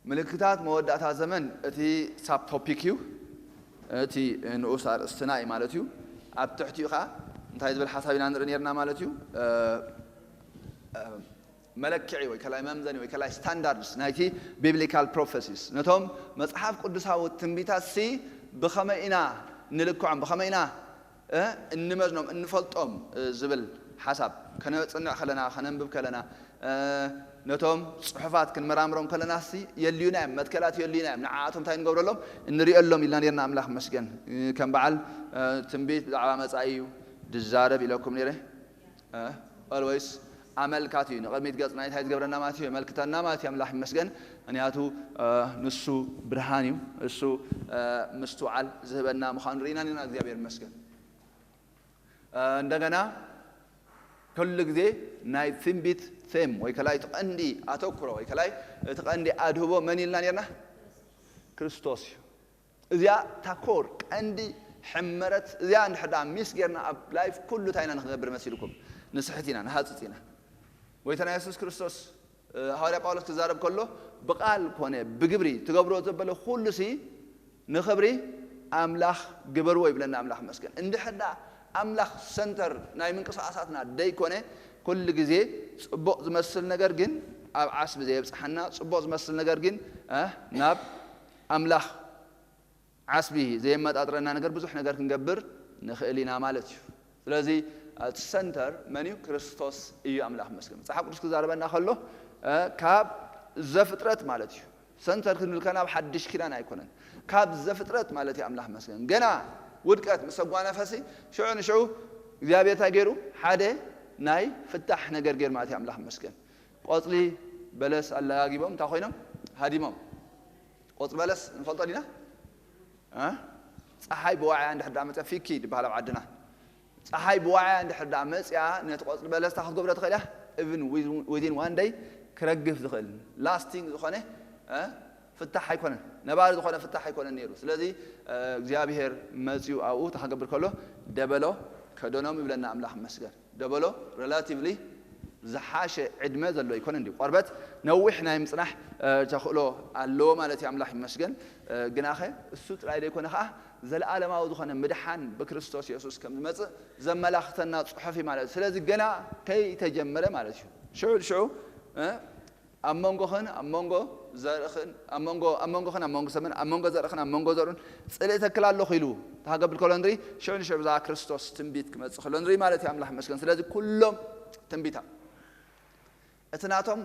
ምልክታት መወዳእታ ዘመን እቲ ሳብ ቶፒክ እዩ። እቲ ንኡስ ኣርእስትና እዩ ማለት እዩ። ኣብ ትሕቲኡ ኸዓ እንታይ ዝብል ሓሳብ ኢና ንርኢ ነርና ማለት እዩ። መለክዒ ወይ ከላይ መምዘኒ ወይ ከላይ ስታንዳርድስ ናይቲ ቢብሊካል ፕሮፌሲስ፣ ነቶም መጽሓፍ ቅዱሳዊ ትንቢታት ሲ ብኸመይ ኢና ንልክዖም፣ ብኸመይ ኢና እንመዝኖም፣ እንፈልጦም ዝብል ሓሳብ ከነጽንዕ ከለና፣ ከነንብብ ከለና፣ ነቶም ጽሑፋት ክንመራምሮም ከለና ሲ የልዩና እዮም፣ መትከላት የልዩና እዮም። ንዓኣቶም እንታይ ንገብረሎም? እንሪኦሎም ኢልና ነርና። ኣምላኽ መስገን። ከም በዓል ትንቢት ብዛዕባ መጻኢ እዩ ድዛረብ ኢለኩም ነይረ። ኦልወይስ ኣመልካት እዩ። ንቕድሚት ገጽና እንታይ ዝገብረና ማለት እዩ? የመልክተና ማለት እዩ። ኣምላኽ ይመስገን። ምክንያቱ ንሱ ብርሃን እዩ። እሱ ምስትውዓል ዝህበና ምዃኑ ርኢና ኢና። እግዚኣብሔር ይመስገን። እንደገና ኩሉ ግዜ ናይ ትንቢት ቴም ወይ ከላይ እቲ ቀንዲ ኣተኩሮ ወይ ከላይ እቲ ቀንዲ ኣድህቦ መን ኢልና ነርና? ክርስቶስ እዩ። እዚኣ ታኮር ቀንዲ ሕመረት እዚኣ እንድሕር ደኣ ሚስ ጌርና ኣብ ላይፍ ኩሉ እንታይ ኢና ንክገብር መሲልኩም? ንስሕት ኢና፣ ንሃፅፅ ኢና። ጎይታና የሱስ ክርስቶስ ሃዋርያ ጳውሎስ ክዛረብ ከሎ ብቃል ኮነ ብግብሪ ትገብሮ ዘበለ ኩሉ ሲ ንኽብሪ ኣምላኽ ግበርዎ ይብለና። ኣምላኽ መስገን። እንድሕር ደኣ ኣምላኽ ሰንተር ናይ ምንቅስቃሳትና ደይኮነ ኩሉ ግዜ ጽቡቕ ዝመስል ነገር ግን ኣብ ዓስቢ ዘየብጽሓና፣ ጽቡቕ ዝመስል ነገር ግን ናብ ኣምላኽ ዓስቢ ዘየመጣጥረና ነገር ብዙሕ ነገር ክንገብር ንኽእል ኢና ማለት እዩ። ስለዚ እቲ ሰንተር መን እዩ? ክርስቶስ እዩ። ኣምላኽ መስገን። መጽሓፍ ቅዱስ ክዛረበና ከሎ ካብ ዘፍጥረት ማለት እዩ። ሰንተር ክንብል ከና ኣብ ሓድሽ ኪዳን ኣይኮነን፣ ካብ ዘፍጥረት ማለት እዩ። ኣምላኽ መስገን። ገና ውድቀት ምስ ኣጓነፈሲ ሽዑ ንሽዑ እግዚኣብሔር እንታይ ገይሩ? ሓደ ናይ ፍታሕ ነገር ገይሩ ማለት እዩ። ኣምላኽ መስገን። ቆጽሊ በለስ ኣለጋጊቦም እንታይ ኮይኖም? ሃዲሞም። ቆጽሊ በለስ ንፈልጦ ዲና? እ? ፀሓይ ብዋዕያ እንድሕር ደኣ መፅያ፣ ፊኪ ድበሃል ኣብ ዓድና። ፀሓይ ብዋዕያ እንድሕር ደኣ መፅያ ነቲ ቆፅሊ በለስ እንታይ ክትገብሮ ትኽእል እያ? Even within one day ክረግፍ ዝኽእል ላስቲንግ ዝኾነ ፍታሕ ኣይኮነን፣ ነባሪ ዝኾነ ፍታሕ ኣይኮነን ነይሩ። ስለዚ እግዚኣብሄር መፅዩ ኣብኡ እንታይ ክገብር ከሎ ደበሎ ከደኖም ይብለና ኣምላኽ ይመስገን። ደበሎ ሬላቲቭሊ ዝሓሸ ዕድመ ዘሎ ኣይኮነን ድዩ? ቆርበት ነዊሕ ናይ ምፅናሕ ተኽእሎ ኣለዎ ማለት እዩ። ኣምላኽ ይመስገን። ግናኸ እሱ ጥራይ ዘይኮነ ከዓ ዘለኣለማዊ ዝኾነ ምድሓን ብክርስቶስ የሱስ ከም ዝመፅእ ዘመላኽተና ፅሑፍ እዩ ማለት እዩ። ስለዚ ገና ከይተጀመረ ማለት እዩ። ሽዑ ሽዑ ኣብ መንጎኽን ኣብ መንጎ ዘርእኽን ኣብ መንጎ ኣብ መንጎኽን ኣብ መንጎ ሰብን ኣብ መንጎ ዘርእኽን ኣብ መንጎ ዘርኡን ጽልኢ ተክል ኣለኹ ኢሉ ተሃገብር ከሎ ንርኢ። ሽዑ ንሽዑ ብዛዕባ ክርስቶስ ትንቢት ክመጽእ ከሎ ንርኢ ማለት እዩ። ኣምላኽ ይመስገን። ስለዚ ኩሎም ትንቢታት እቲ ናቶም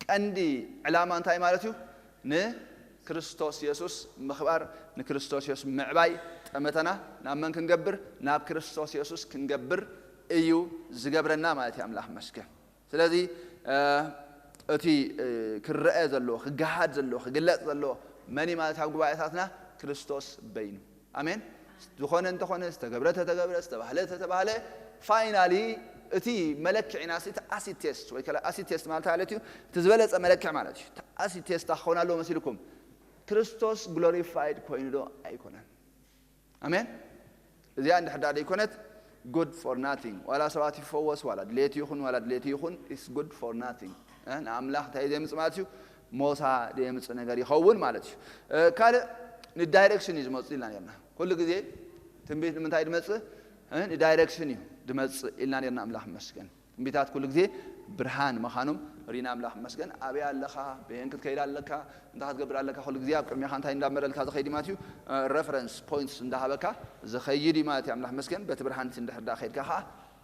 ቀንዲ ዕላማ እንታይ ማለት እዩ? ንክርስቶስ የሱስ ምኽባር፣ ንክርስቶስ የሱስ ምዕባይ ጠመተና ናብ መን ክንገብር? ናብ ክርስቶስ የሱስ ክንገብር እዩ ዝገብረና ማለት እዩ። ኣምላኽ ይመስገን። ስለዚ እቲ ክረአ ዘለዎ፣ ክገሃድ ዘለዎ፣ ክግለጽ ዘለዎ መን እዩ ማለት ኣብ ጉባኤታትና? ክርስቶስ በይኑ። ኣሜን። ዝኾነ እንተኾነ፣ ዝተገብረ ተተገብረ፣ ዝተባህለ ተተባህለ፣ ፋይናሊ እቲ መለክዒና ሲ እቲ ኣሲድ ቴስት ወይ ከላ ኣሲድ ቴስት ማለት ማለት እዩ፣ እቲ ዝበለጸ መለክዕ ማለት እዩ። እቲ ኣሲድ ቴስት ክኸውን ኣለዎ መሲልኩም? ክርስቶስ ግሎሪፋይድ ኮይኑ ዶ ኣይኮነን? ኣሜን። እዚኣ እንድሕር ደኣ ዘይኮነት good for nothing። ዋላ ሰባት ይፈወስ፣ ዋላ ድሌት ይኹን፣ ዋላ ድሌት ይኹን፣ it's good for nothing። ንኣምላኽ እንታይ እዩ ዘምጽእ ማለት እዩ? ሞሳ ዘምጽእ ነገር ይኸውን ማለት እዩ። ካልእ ንዳይሬክሽን እዩ ዝመጽእ ኢልና ነርና። ኩሉ ግዜ ትንቢት ንምንታይ ድመጽእ? ንዳይሬክሽን እዩ ድመጽእ ኢልና ነርና። ኣምላኽ ይመስገን። ትንቢታት ኩሉ ግዜ ብርሃን ምዃኖም ሪና ኣምላኽ ይመስገን። ኣበይ ኣለኻ? በየን ክትከይድ ኣለካ? እንታይ ክትገብር ኣለካ? ኩሉ ግዜ ኣብ ቅድሜኻ እንታይ እንዳመረልካ ዝኸይድ እዩ ማለት እዩ? ረፈረንስ ፖይንትስ እንዳሃበካ ዝኸይድ እዩ ማለት እዩ። ኣምላኽ ይመስገን። በቲ ብርሃን እቲ እንድሕር ዳ ከይድካ ከዓ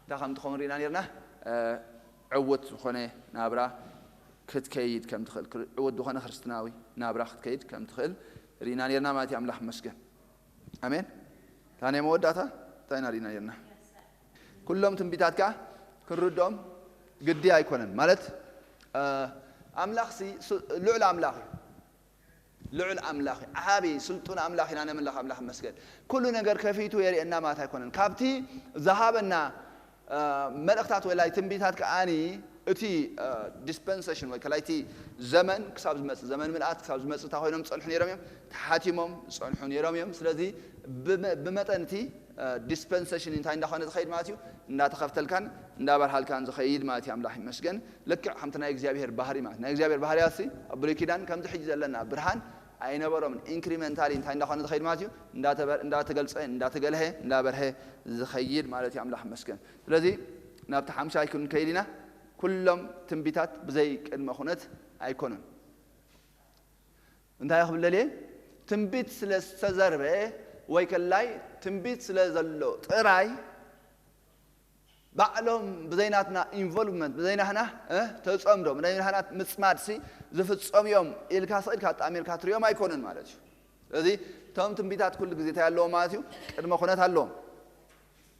እንታይ ከም ትኸውን ሪና ነርና? ዕውት ዝኾነ ናብራ ክትከይድ ከም ትኽእል፣ ዕውት ዝኾነ ክርስትናዊ ናብራ ክትከይድ ከም ትኽእል ሪና ነርና ማለት እዩ። ኣምላኽ ይመስገን። ኣሜን። እታ ናይ መወዳእታ እንታይ ኢና ሪና ነርና? ኩሎም ትንቢታት ከዓ ክንርድኦም ግዲ ኣይኮነን። ማለት ኣምላኽ ሲ ልዑል ኣምላኽ እዩ። ልዑል ኣምላኽ እዩ። ዓቢ ስልጡን ኣምላኽ ኢና ነምልኽ። ኣምላኽ ይመስገን። ኩሉ ነገር ከፊቱ የርእየና ማለት ኣይኮነን። ካብቲ ዝሃበና መልእኽታት ወላይ ትንቢታት ከዓኒ እቲ ዲስፐንሴሽን ወይ ከላይ እቲ ዘመን ክሳብ ዝመፅእ፣ ዘመን ምልኣት ክሳብ ዝመፅእ እንታይ ኮይኖም ዝፀንሑ ነይሮም እዮም? ተሓቲሞም ዝፀንሑ ነይሮም እዮም። ስለዚ ብመጠን እቲ ዲስፐንሴሽን እንታይ እንዳኾነ ዝኸይድ ማለት እዩ? እንዳተኸፍተልካን እንዳበርሃልካን ዝኸይድ ማለት እዩ። ኣምላኽ ይመስገን። ልክዕ ከምቲ ናይ እግዚኣብሔር ባህሪ ማለት፣ ናይ እግዚኣብሔር ባህርያት ሲ ኣብ ብሉይ ኪዳን ከምዚ ሕጂ ዘለና ብርሃን ኣይነበሮምን። ኢንክሪመንታሊ እንታይ እንዳኾነ ዝኸይድ ማለት እዩ? እንዳተበ- እንዳተገልጸ፣ እንዳተገልሀ፣ እንዳበርሀ ዝኸይድ ማለት እዩ። ኣምላኽ ይመስገን። ስለዚ ናብቲ ሓምሻይ ክንከይድ ኢና። ኩሎም ትንቢታት ብዘይ ቅድመ ኩነት ኣይኮኑን። እንታይ ክብል ደልየ? ትንቢት ስለ ዝተዘርበ ወይ ከላይ ትንቢት ስለ ዘሎ ጥራይ ባዕሎም ብዘይናትና ኢንቮልቭመንት፣ ብዘይናህና ተፀምዶ፣ ብዘይናህና ምፅማድሲ ዝፍፀሙ እዮም ኢልካ ስኢልካ ኣጣሚርካ ትሪኦም ኣይኮኑን ማለት እዩ። ስለዚ እቶም ትንቢታት ኩሉ ግዜ እንታይ ኣለዎም ማለት እዩ? ቅድመ ኩነት ኣለዎም።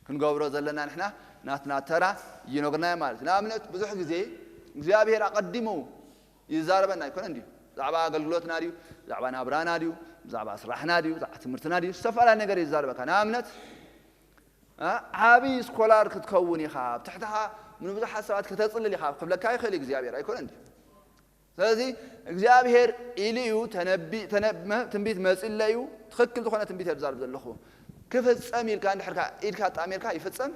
ክንገብሮ ዘለና ንሕና ናትና ተራ ይነግርናዮ ማለት እዩ። ንኣብነት ብዙሕ ግዜ እግዚኣብሔር ኣቐዲሙ ይዛረበና ኣይኮነን ድዩ? ብዛዕባ ኣገልግሎትና ድዩ? ብዛዕባ ናብራና ድዩ? ብዛዕባ ስራሕና ድዩ? ብዛዕባ ትምህርትና ድዩ? ዝተፈላለየ ነገር ይዛረበካ። ንኣብነት እ፣ ዓብዪ ስኮላር ክትከውን ኢኻ፣ ኣብ ትሕትኻ ንብዙሓት ሰባት ከተጽልል ኢኻ ክብለካ ይኽእል እዩ እግዚኣብሔር ኣይኮነን ድዩ? ስለዚ እግዚኣብሔር ኢሉ እዩ ተነቢ ተነ- ትንቢት መጺለ እዩ። ትኽክል ዝኾነ ትንቢት እየ ዝዛረብ ዘለኹ። ክፍጸም ኢልካ እንድሕርካ ኢድካ ኣጣሚርካ ይፍጸም?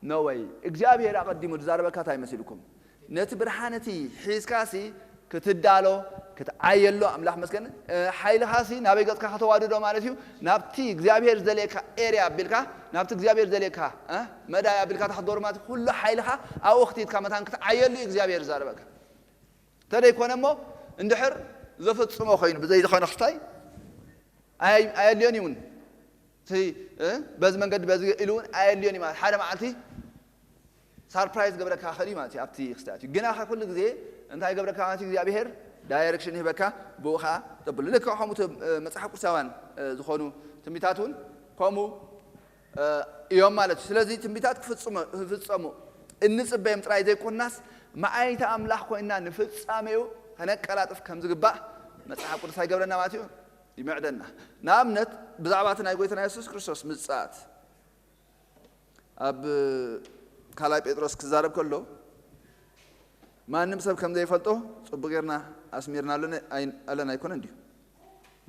ኖ ወይ። እግዚኣብሔር ኣቐዲሙ ዝዛረበካ እንታይ መሲልኩም? ነቲ ብርሃን እቲ ሒዝካሲ ክትዳሎ ክትዓየሎ ኣምላኽ መስገን ሓይልኻሲ ናበይ ገጽካ ከተዋድዶ ማለት እዩ? ናብቲ እግዚኣብሔር ዝደልየካ ኤርያ ኣቢልካ ናብቲ እግዚኣብሔር ዝደልየካ መዳይ ኣቢልካ ታክትገብሮ ማለት ኩሉ ሓይልኻ ኣብኡ ክትትካ መታን ክትዓየሉ እዩ እግዚኣብሔር ዝዛረበካ። እንተደይኮነ እሞ እንድሕር ዘፈጽሞ ኮይኑ ብዘይ ዝኾነ ክስታይ ኣየድልዮን እዩ እውን። በዚ መንገዲ በዚ ኢሉ እውን ኣየድልዮን እዩ ማለት ሓደ መዓልቲ ሳርፕራይዝ ገብረካ ክእል እዩ ማለት እዩ ኣብቲ ክስታይ ኣትዩ። ግና ከ ኩሉ ግዜ እንታይ ገብረካ ማለት እዩ እግዚኣብሄር ዳይሬክሽን ይህበካ ብኡ ከዓ ተብሉ። ልክዕ ከምኡ እቲ መፅሓፍ ቅዱሳውያን ዝኾኑ ትንቢታት እውን ከምኡ እዮም ማለት እዩ። ስለዚ ትንቢታት ክፍፀሙ እንፅበዮም ጥራይ ዘይኮናስ መዓይቲ ኣምላኽ ኮይና ንፍፃሜኡ ከነቀላጥፍ ከም ዝግባእ መፅሓፍ ቅዱስ ኣይገብረና ማለት እዩ፣ ይምዕደና። ንኣብነት ብዛዕባ እቲ ናይ ጎይታና የሱስ ክርስቶስ ምፅኣት ኣብ ካልኣይ ጴጥሮስ ክዛረብ ከሎ ማንም ሰብ ከም ዘይፈልጦ ጽቡቕ ጌርና ኣስሚርና ኣለና ኣይኮነን ድዩ?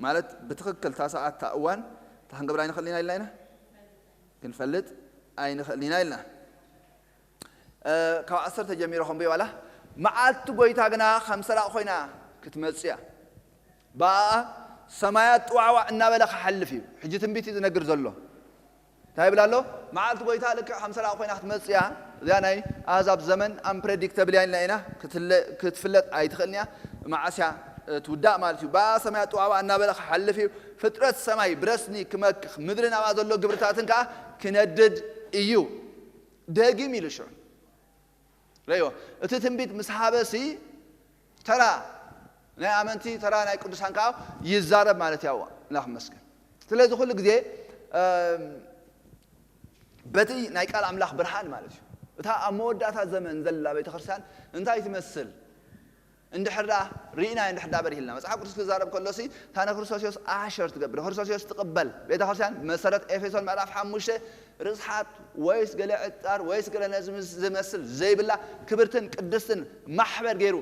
ማለት ብትኽክል እታ ሰዓት እታ እዋን እታ ክንገብር ኣይንኽእል ኢና ኢልና ኢና ክንፈልጥ ኣይንኽእል ኢና ኢልና። ካብ ዓሰርተ ጀሚሮ ከምበይ ዋላ መዓልቲ ጎይታ ግና ከም ሰራቕ ኮይና ክትመጽእ እያ። ብኣኣ ሰማያት ጥዋዕዋዕ እናበለ ክሓልፍ እዩ። ሕጂ ትንቢት እዩ ዝነግር ዘሎ። እንታይ ይብል ኣሎ? መዓልቲ ጎይታ ልክዕ ከም ሰራቕ ኮይና ክትመጽእ እያ። እዚኣ ናይ ኣህዛብ ዘመን ኣምፕሬዲክተብል እያ ኢልና ኢና ክትፍለጥ ኣይትኽእልን እያ። መዓስ እያ ትውዳእ ማለት እዩ። ብኣኣ ሰማያት ጥዋዕዋዕ እናበለ ክሓልፍ እዩ። ፍጥረት ሰማይ ብረስኒ ክመክኽ፣ ምድሪ ናብኣ ዘሎ ግብርታትን ከኣ ክነድድ እዩ። ደጊም ኢሉ ሽዑ ረዮ እቲ ትንቢት ምስ ሃበሲ ተራ ናይ ኣመንቲ ተራ ናይ ቅዱሳን ከዓ ይዛረብ ማለት ያዋ ላክ መስገን። ስለዚ ኩሉ ግዜ በቲ ናይ ቃል ኣምላኽ ብርሃን ማለት እዩ። እታ ኣብ መወዳእታ ዘመን ዘላ ቤተክርስትያን እንታይ ትመስል እንድሕር ደኣ ርኢና እንድሕር ደኣ በሪህልና መጽሓፍ ቅዱስ ክዛረብ ከሎሲ እታ ንክርስቶስ ዮስ ኣሸር ትገብር ንክርስቶስ ዮስ ትቕበል ቤተክርስትያን መሰረት ኤፌሶን ምዕራፍ ሓሙሽተ ርስሓት ወይስ ገለ ዕጣር ወይስ ገለ ነዚ ዝመስል ዘይብላ ክብርትን ቅድስትን ማሕበር ገይሩ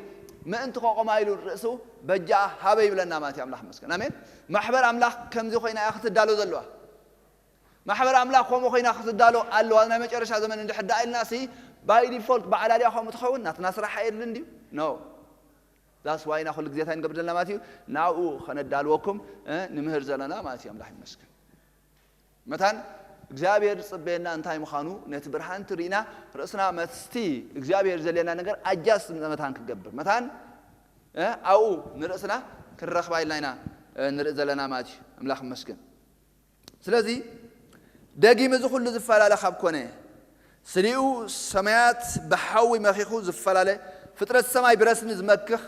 ምእንቲ ከቆማ ኢሉ ርእሱ በጃ ሃበ ይብለና ማለት እዩ። ኣምላኽ መስገን ኣሜን። ማሕበር ኣምላኽ ከምዚ ኮይና እያ ክትዳሎ ዘለዋ። ማሕበር ኣምላኽ ከምኡ ኮይና ክትዳሎ ኣለዋ። ናይ መጨረሻ ዘመን እንድሕር ደኣ ኢልና ሲ ባይ ዲፎልት ባዕላ ድያ ከምኡ ትኸውን ናትና ስራሕ ኣየድልን ድዩ? ኖ ዛስ ዋይና ኩሉ ግዜ እንታይ ንገብር ዘለና ማለት እዩ ናብኡ ከነዳልወኩም እ፣ ንምህር ዘለና ማለት እዩ። ኣምላኽ ይመስገን። መታን እግዚኣብሔር ዝፅበየና እንታይ ምዃኑ ነቲ ብርሃን ትርኢና ርእስና መስቲ እግዚኣብሔር ዘልየና ነገር ኣጃስ መታን ክገብር መታን እ፣ ኣብኡ ንርእስና ክንረኽባ ኢልና ኢና እ፣ ንርኢ ዘለና ማለት እዩ። ኣምላኽ ይመስገን። ስለዚ ደጊም እዚ ኩሉ ዝፈላለ ካብ ኮነ ስሊኡ ሰማያት ብሓዊ መኺኹ ዝፈላለ ፍጥረት ሰማይ ብረስኒ ዝመክኽ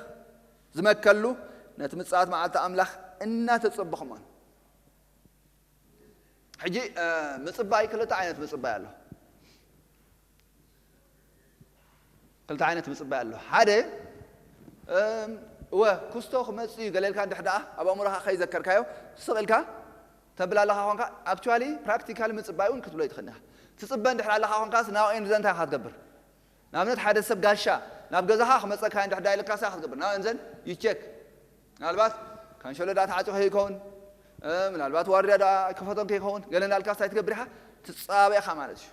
ዝመከሉ ነቲ ምጽኣት መዓልቲ ኣምላኽ እናተጸበኹሞን ሕጂ ምጽባይ ክልተ ዓይነት ምጽባይ ኣሎ። ክልተ ዓይነት ምጽባይ ኣሎ። ሓደ እወ ኩስቶ ክመጽእ እዩ ገለልካ እንድሕ ደኣ ኣብ ኣእምሮኻ ከይዘከርካዮ ስቕ ኢልካ ተብል ኣለኻ ኾንካ ኣክቹዋሊ ፕራክቲካሊ ምጽባይ እውን ክትብሎ ይትኽእል ኢኻ። ትጽበ እንድሕር ኣለኻ ኾንካስ ናብ ኤንድ ዘን እንታይ ኢኻ ትገብር? ንኣብነት ሓደ ሰብ ጋሻ ናብ ገዛኻ ክመጸካ እንድሕ ደኣ ኢልካ ሳ ክትገብር ናብ ኤንድ ዘን ይቸክ ምናልባት ካንሸሎ ደኣ ተዓጺኹ ይኸውን እ፣ ምናልባት ዋርድያ ደኣ ኣይከፈቶን ከይኸውን፣ ገለ እንዳልካ እንታይ ትገብር ኢኻ? ትጻበ ኢኻ ማለት እዩ።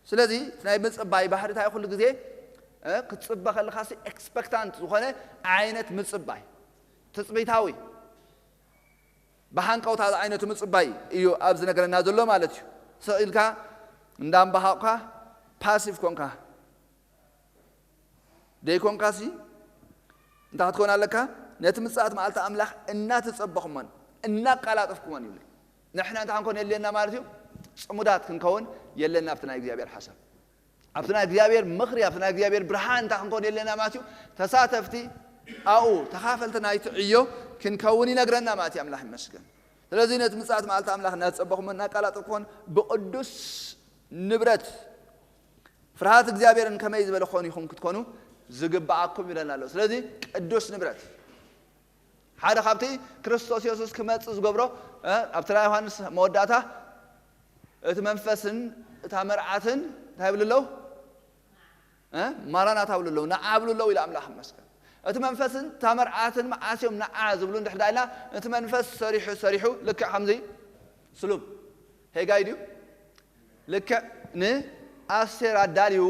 ስለዚ እቲ ናይ ምጽባይ ባህሪ እንታይ ኩሉ ግዜ፣ እ፣ ክትጽበ ከለኻሲ ኤክስፐክታንት ዝኾነ ዓይነት ምጽባይ፣ ትጽቢታዊ፣ ብሃንቀውታ ዓይነት ምጽባይ እዩ ኣብዚ ነገረና ዘሎ ማለት እዩ። ስቕ ኢልካ እንዳንበሃቕካ ፓሲቭ ኮንካ ደይኮንካሲ እንታይ ክትኮን ኣለካ? ነቲ ምጽኣት መዓልቲ ኣምላኽ እናተጸበኹሞን እናቃላጠፍኩሞን ይብል። ንሕና እንታይ ክንኮን የድልየና ማለት እዩ? ጽሙዳት ክንከውን የድልየና ኣብቲ ናይ እግዚኣብሔር ሓሳብ። ኣብቲ ናይ እግዚኣብሔር ምኽሪ፣ ኣብቲ ናይ እግዚኣብሔር ብርሃን እንታይ ክንኮን የድልየና ማለት እዩ? ተሳተፍቲ ኣብኡ፣ ተኻፈልቲ ናይቲ ዕዮ ክንከውን ይነግረና ማለት እዩ። ኣምላኽ ይመስገን። ስለዚ ነቲ ምጽኣት መዓልቲ ኣምላኽ እናተጸበኹሞን እናቃላጠፍኩሞን ብቕዱስ ንብረት ፍርሃት እግዚኣብሔርን ከመይ ዝበለ ክኾኑ ኢኹም ክትኮኑ ዝግብኣኩም ይብለና ኣሎ። ስለዚ ቅዱስ ንብረት ሓደ ካብቲ ክርስቶስ የሱስ ክመጽእ ዝገብሮ፣ እ፣ ኣብቲ ናይ ዮሃንስ መወዳእታ እቲ መንፈስን እታ መርዓትን እንታይ ይብሉ ኣለዉ? እ፣ ማራናታ ይብሉ ኣለዉ፣ ንዓ ይብሉ ኣለዉ ኢሉ ኣምላኽ ይመስገን። እቲ መንፈስን እታ መርዓትን መዓስ እዮም ንዓ ዝብሉ እንድሕር ዳ ኢልና፣ እቲ መንፈስ ሰሪሑ ሰሪሑ ልክዕ ከምዚ ስሉብ ሄጋይ ድዩ? ልክዕ ንኣስቴር ኣዳልዩ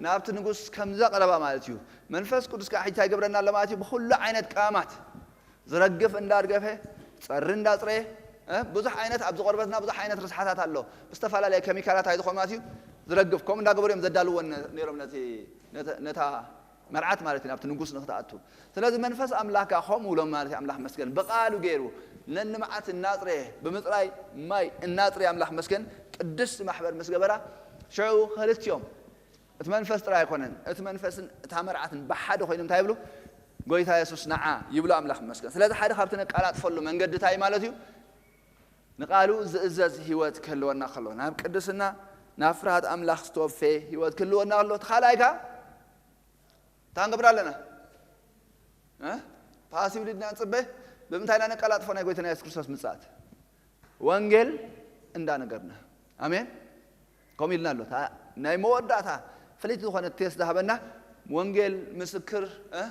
ናብቲ ንጉስ ከም ዘቕረባ ማለት እዩ። መንፈስ ቅዱስ ከዓ ሕጂ እንታይ ይገብረና ኣሎ ማለት እዩ? ብኹሉ ዓይነት ቀማማት ዝረግፍ እንዳርገፈ፣ ጸሪ እንዳጽረየ፣ እ፣ ብዙሕ ዓይነት ኣብዚ ቆርበትና ብዙሕ ዓይነት ርስሓታት ኣሎ። ብዝተፈላለየ ኬሚካላት ኣይዝኾን ማለት እዩ ዝረግፍ። ከምኡ እንዳገበሩ እዮም ዘዳልዎ ነ-፣ ነይሮም ነቲ፣ ነተ-፣ ነታ መርዓት ማለት እዩ ናብቲ ንጉስ ንክትኣቱ። ስለዚ መንፈስ ኣምላኽ ከኣ ከምኡ ኢሎም ማለት እዩ። ኣምላኽ መስገን ብቓሉ ገይሩ ነንመዓት እናጽረየ ብምጽራይ ማይ እናጽረየ ኣምላኽ መስገን ቅድስቲ ማሕበር ምስ ገበራ ሽዑ ክልቲኦም እቲ መንፈስ ጥራይ ኣይኮነን፣ እቲ መንፈስን እታ መርዓትን ብሓደ ኮይኖም እንታይ ይብሉ? ጎይታ የሱስ ንዓ ይብሉ ኣምላኽ መስገን። ስለዚ ሓደ ካብቲ ነቃላጥፈሉ መንገዲ እንታይ ማለት እዩ? ንቓሉ ዝእዘዝ ህይወት ክህልወና ከሎ ናብ ቅድስና ናብ ፍርሃት ኣምላኽ ዝተወፈየ ህይወት ክህልወና ከሎ እቲ ካልኣይ ከኣ እንታይ ንገብር ኣለና? እ? ፓሲቭ ሊድና ንጽበ። ብምንታይ ኢና ነቀላጥፎ ናይ ጎይታና የሱስ ክርስቶስ ምጽኣት? ወንጌል እንዳነገርና። ኣሜን። ከምኡ ኢልና ኣሎ። እታ ናይ መወዳእታ ፍልይቲ ዝኾነ ቴስት ዝሃበና ወንጌል ምስክር፣ እ?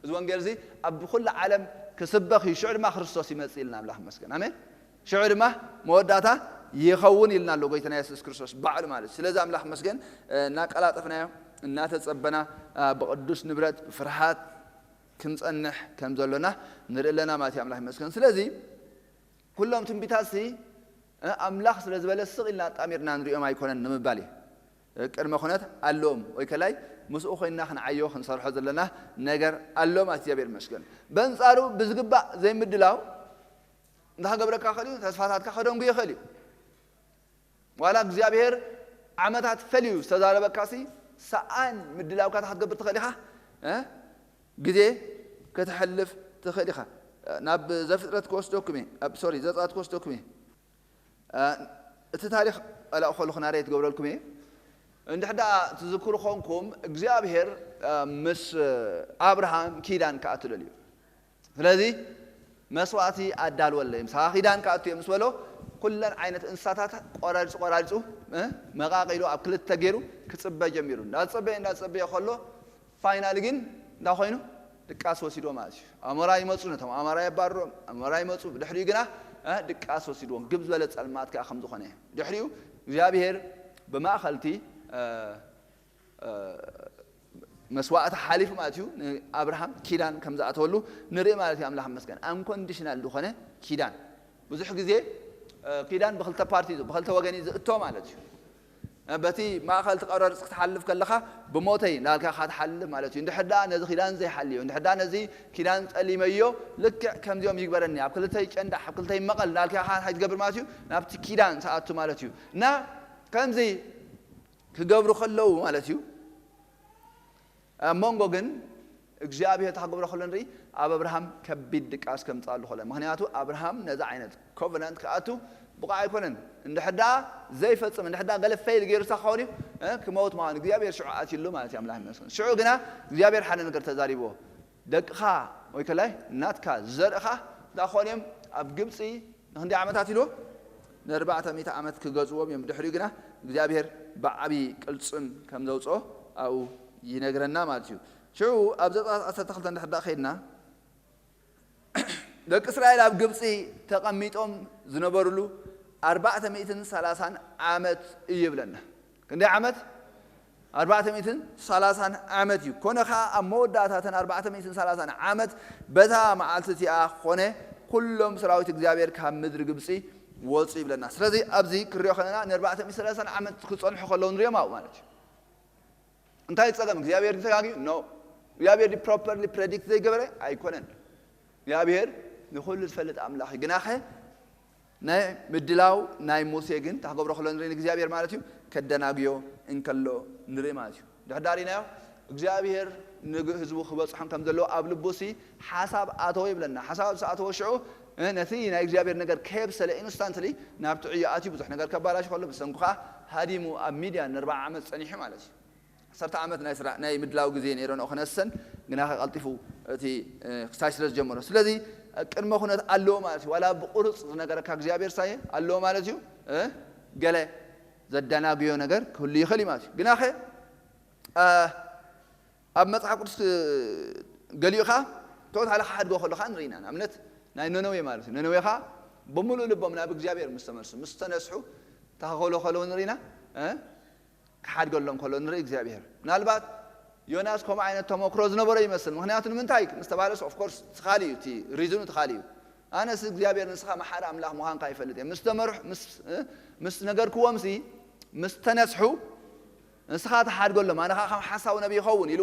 እዚ ወንጌል እዚ ኣብ ኩሉ ዓለም ክስበኽ እዩ፣ ሽዑ ድማ ክርስቶስ ይመጽእ ኢልና ኣምላኽ ይመስገን። ኣሜን። ሽዑ ድማ መወዳእታ ይኸውን ኢልና ኣሎ ጎይታና የሱስ ክርስቶስ ባዕሉ ማለት እዩ። ስለዚ ኣምላኽ ይመስገን፣ እ፣ እናቀላጠፍናዮ፣ እናተጸበና፣ እ፣ ብቕዱስ ንብረት፣ ብፍርሃት ክንጸንሕ ከም ዘሎና ንርኢ ኣለና ማለት እዩ። ኣምላኽ ይመስገን። ስለዚ ኩሎም ትንቢታትሲ፣ እ፣ ኣምላኽ ስለ ዝበለ ስቕ ኢልና ኣጣሚርና ንሪኦም ኣይኮነን ንምባል እዩ። እ፣ ቅድመ ኩነት ኣለዎም ወይ ከላይ ምስኡ ኮይንና ክንዓዮ ክንሰርሖ ዘለና ነገር ኣሎ ማለት እግዚኣብሔር ይመስገን። በንጻሩ ብዝግባእ ዘይምድላው እንታይ ክገብረካ ይኽእል እዩ? ተስፋታትካ ከደንጉ ይኽእል እዩ። ዋላ እግዚኣብሔር ዓመታት ፈልዩ ዝተዛረበካሲ ሰኣን ምድላውካ እንታይ ክትገብር ትኽእል ኢኻ? እ? ግዜ ከተሕልፍ ትኽእል ኢኻ። ናብ ዘፍጥረት ክወስደኩም እየ። ኣብ፣ ሶሪ፣ ዘጸኣት ክወስደኩም እየ። እ፣ እቲ ታሪኽ ቀላእ ከለኹ ናሬት ክገብረልኩም እየ። እንድሕር ደኣ ትዝክሩ ኾንኩም፣ እግዚኣብሔር፣ እ፣ ምስ ኣብርሃም ኪዳን ክኣቱ ደልዩ። ስለዚ መስዋእቲ ኣዳልወለይ፣ ምሳኻ ኪዳን ክኣቱ እየ ምስ በሎ፣ ኩለን ዓይነት እንስሳታት ቆራሪጹ ቆራሪጹ፣ እ፣ መቓቒሉ ኣብ ክልተ ገይሩ ክጽበ ጀሚሩ። እንዳጸበየ እንዳጸበየ ከሎ፣ ፋይናሊ ግን እንታይ ኮይኑ? ድቃስ ወሲድዎ ማለት እዩ። ኣሞራ ይመጹ፣ ነቶም ኣሞራ የባርሮም፣ ኣሞራ ይመጹ። ብድሕሪኡ ግና፣ እ፣ ድቃስ ወሲድዎም። ግብ ዝበለ ጸልማት ከኣ ከም ዝኾነ። ድሕሪኡ እግዚኣብሔር ብማእኸልቲ፣ እ፣ እ፣ መስዋእቲ ሓሊፉ ማለት እዩ፣ ንኣብርሃም ኪዳን ከም ዝኣተወሉ ንርኢ ማለት እዩ። ኣምላኽ ይመስገን። ኣንኮንዲሽናል ዝኾነ ኪዳን። ብዙሕ ግዜ፣ እ፣ ኪዳን ብኽልተ ፓርቲ እዩ፣ ብኽልተ ወገን እዩ ዝእቶ ማለት እዩ። እ፣ በቲ ማእኸል ትቐረርጽ ክትሓልፍ ከለኻ ብሞተይ እንዳልካ ኢኻ ትሓልፍ ማለት እዩ። እንድሕር ደኣ ነዚ ኪዳን ዘይሓልዮ፣ እንድሕር ደኣ ነዚ ኪዳን ጠሊመዮ፣ ልክዕ ከምዚኦም ይግበረኒ፣ ኣብ ክልተይ ጨንዳሕ፣ ኣብ ክልተይ መቐል እንዳልካ ኢኻ እንታይ ትገብር ማለት እዩ? ናብቲ ኪዳን ትኣቱ ማለት እዩ። እና ከምዚ ክገብሩ ከለዉ ማለት እዩ። ኣብ መንጎ ግን እግዚኣብሔር እንታይ ክገብሮ ከሎ ንርኢ፣ ኣብ ኣብርሃም ከቢድ ድቃስ ከምጽኣሉ ከሎ። ምኽንያቱ ኣብርሃም ነዚ ዓይነት ኮቨናንት ክኣቱ ብቑዕ ኣይኮነን። እንድሕር ደኣ ዘይፈጽም፣ እንድሕር ደኣ ገለ ፌል ገይሩ እንታይ ክኸውን እዩ? እ፣ ክመውት ምዃኑ እግዚኣብሔር ሽዑ ኣትዩሉ ማለት እዩ። ኣምላኽ ይመስገን። ሽዑ ግና እግዚኣብሔር ሓደ ነገር ተዛሪብዎ። ደቅኻ ወይ ከላይ ናትካ ዘርእኻ እንታይ ክኾኑ እዮም? ኣብ ግብጺ ንክንደይ ዓመታት ኢልዎ? ንኣርባዕተ ሚእቲ ዓመት ክገዝእዎም እዮም። ድሕሪኡ ግና እግዚኣብሔር ብዓቢ ቅልጽም ከም ዘውጽኦ ኣብኡ ይነግረና ማለት እዩ። ሽዑ ኣብ ዘጸኣት ዓሰርተ ክልተ እንድሕር ደኣ ከይድና፣ ደቂ እስራኤል ኣብ ግብፂ ተቐሚጦም ዝነበሩሉ ኣርባዕተ ሚእትን ሰላሳን ዓመት እዩ ይብለና። ክንደይ ዓመት? ኣርባዕተ ሚእትን ሰላሳን ዓመት እዩ። ኮነ ኸዓ ኣብ መወዳእታ እተን ኣርባዕተ ሚእትን ሰላሳን ዓመት በታ መዓልቲ እቲኣ ኮነ ኩሎም ሰራዊት እግዚኣብሔር ካብ ምድሪ ግብፂ ወፁ ይብለና። ስለዚ ኣብዚ ክንሪኦ ከለና ንኣርባዕተ ሚእትን ሰላሳን ዓመት ክፀንሑ ከለዉ ንሪኦም ኣብኡ ማለት እዩ። እንታይ ጸገም እግዚኣብሔር ተጋግዩ? ኖ። እግዚኣብሔር ፕሮፐርሊ ፕሬዲክት ዘይገበረ ኣይኮነን። እግዚኣብሔር ንኹሉ ዝፈልጥ ኣምላኽ እዩ። ግናኸ ናይ ምድላው ናይ ሙሴ ግን ታክገብሮ ከሎ ንርኢ ንእግዚኣብሔር ማለት እዩ። ከደናግዮ እንከሎ ንርኢ ማለት እዩ። ድሕዳሪናዮ እግዚኣብሔር ንህዝቡ ክበፅሖም ከም ዘለዎ ኣብ ልቡሲ ሓሳብ ኣተወ ይብለና። ሓሳብ ኣብ ዝኣተወ ሽዑ እ፣ ነቲ ናይ እግዚኣብሔር ነገር ከየብሰለ ኢንስታንትሊ ናብቲ ዕዮ ኣትዩ ብዙሕ ነገር ከባላሽ ከሎ ብሰንኩ ከዓ ሃዲሙ ኣብ ሚድያን ንኣርብዓ ዓመት ፀኒሑ ማለት እዩ። ዓሰርተ ዓመት ናይ ስራ ናይ ምድላው ግዜ ነይሮ ንኡ ክነሰን ግና ከቀልጢፉ እቲ እ፣ ክሳይ ስለ ዝጀመሮ ስለዚ ቅድመ ኩነት ኣለዎ ማለት እዩ። ዋላ ብቁርፅ ዝነገረካ እግዚኣብሔር ሳየ ኣለዎ ማለት እዩ። እ፣ ገለ ዘደናግዮ ነገር ክህሉ ይኽእል እዩ ማለት እዩ። ግናኸ እ፣ ኣብ መፅሓፍ ቅዱስ እ፣ ገሊኡ ኸዓ ቶታሊ ክሓድጎ ከሎ ኸዓ ንርኢና ንኣብነት ናይ ነነዌ ማለት እዩ። ነነዌ ኸዓ ብምሉእ ልቦም ናብ እግዚኣብሔር ምስ ተመልሱ ምስ ተነስሑ እንታይ ከሎ ከለዉ ንርኢና እ፣ ክሓድገሎም ከሎ ንርኢ እግዚኣብሔር። ምናልባት ዮናስ ከምኡ ዓይነት ተመክሮ ዝነበሮ ይመስል። ምክንያቱ ንምንታይ ምስ ተባለስ ኦፍኮርስ ትኻሊ እዩ፣ እቲ ሪዝኑ ትኻሊ እዩ። ኣነስ እግዚኣብሔር ንስኻ መሓሪ ኣምላኽ ምዃንካ ይፈልጥ እየ ምስ ተመርሑ ምስ እ፣ ምስ ነገርክዎም ሲ ምስ ተነስሑ ንስኻ ትሓድገሎም ኣነ ከዓ ከም ሓሳዊ ነቢ ይኸውን ኢሉ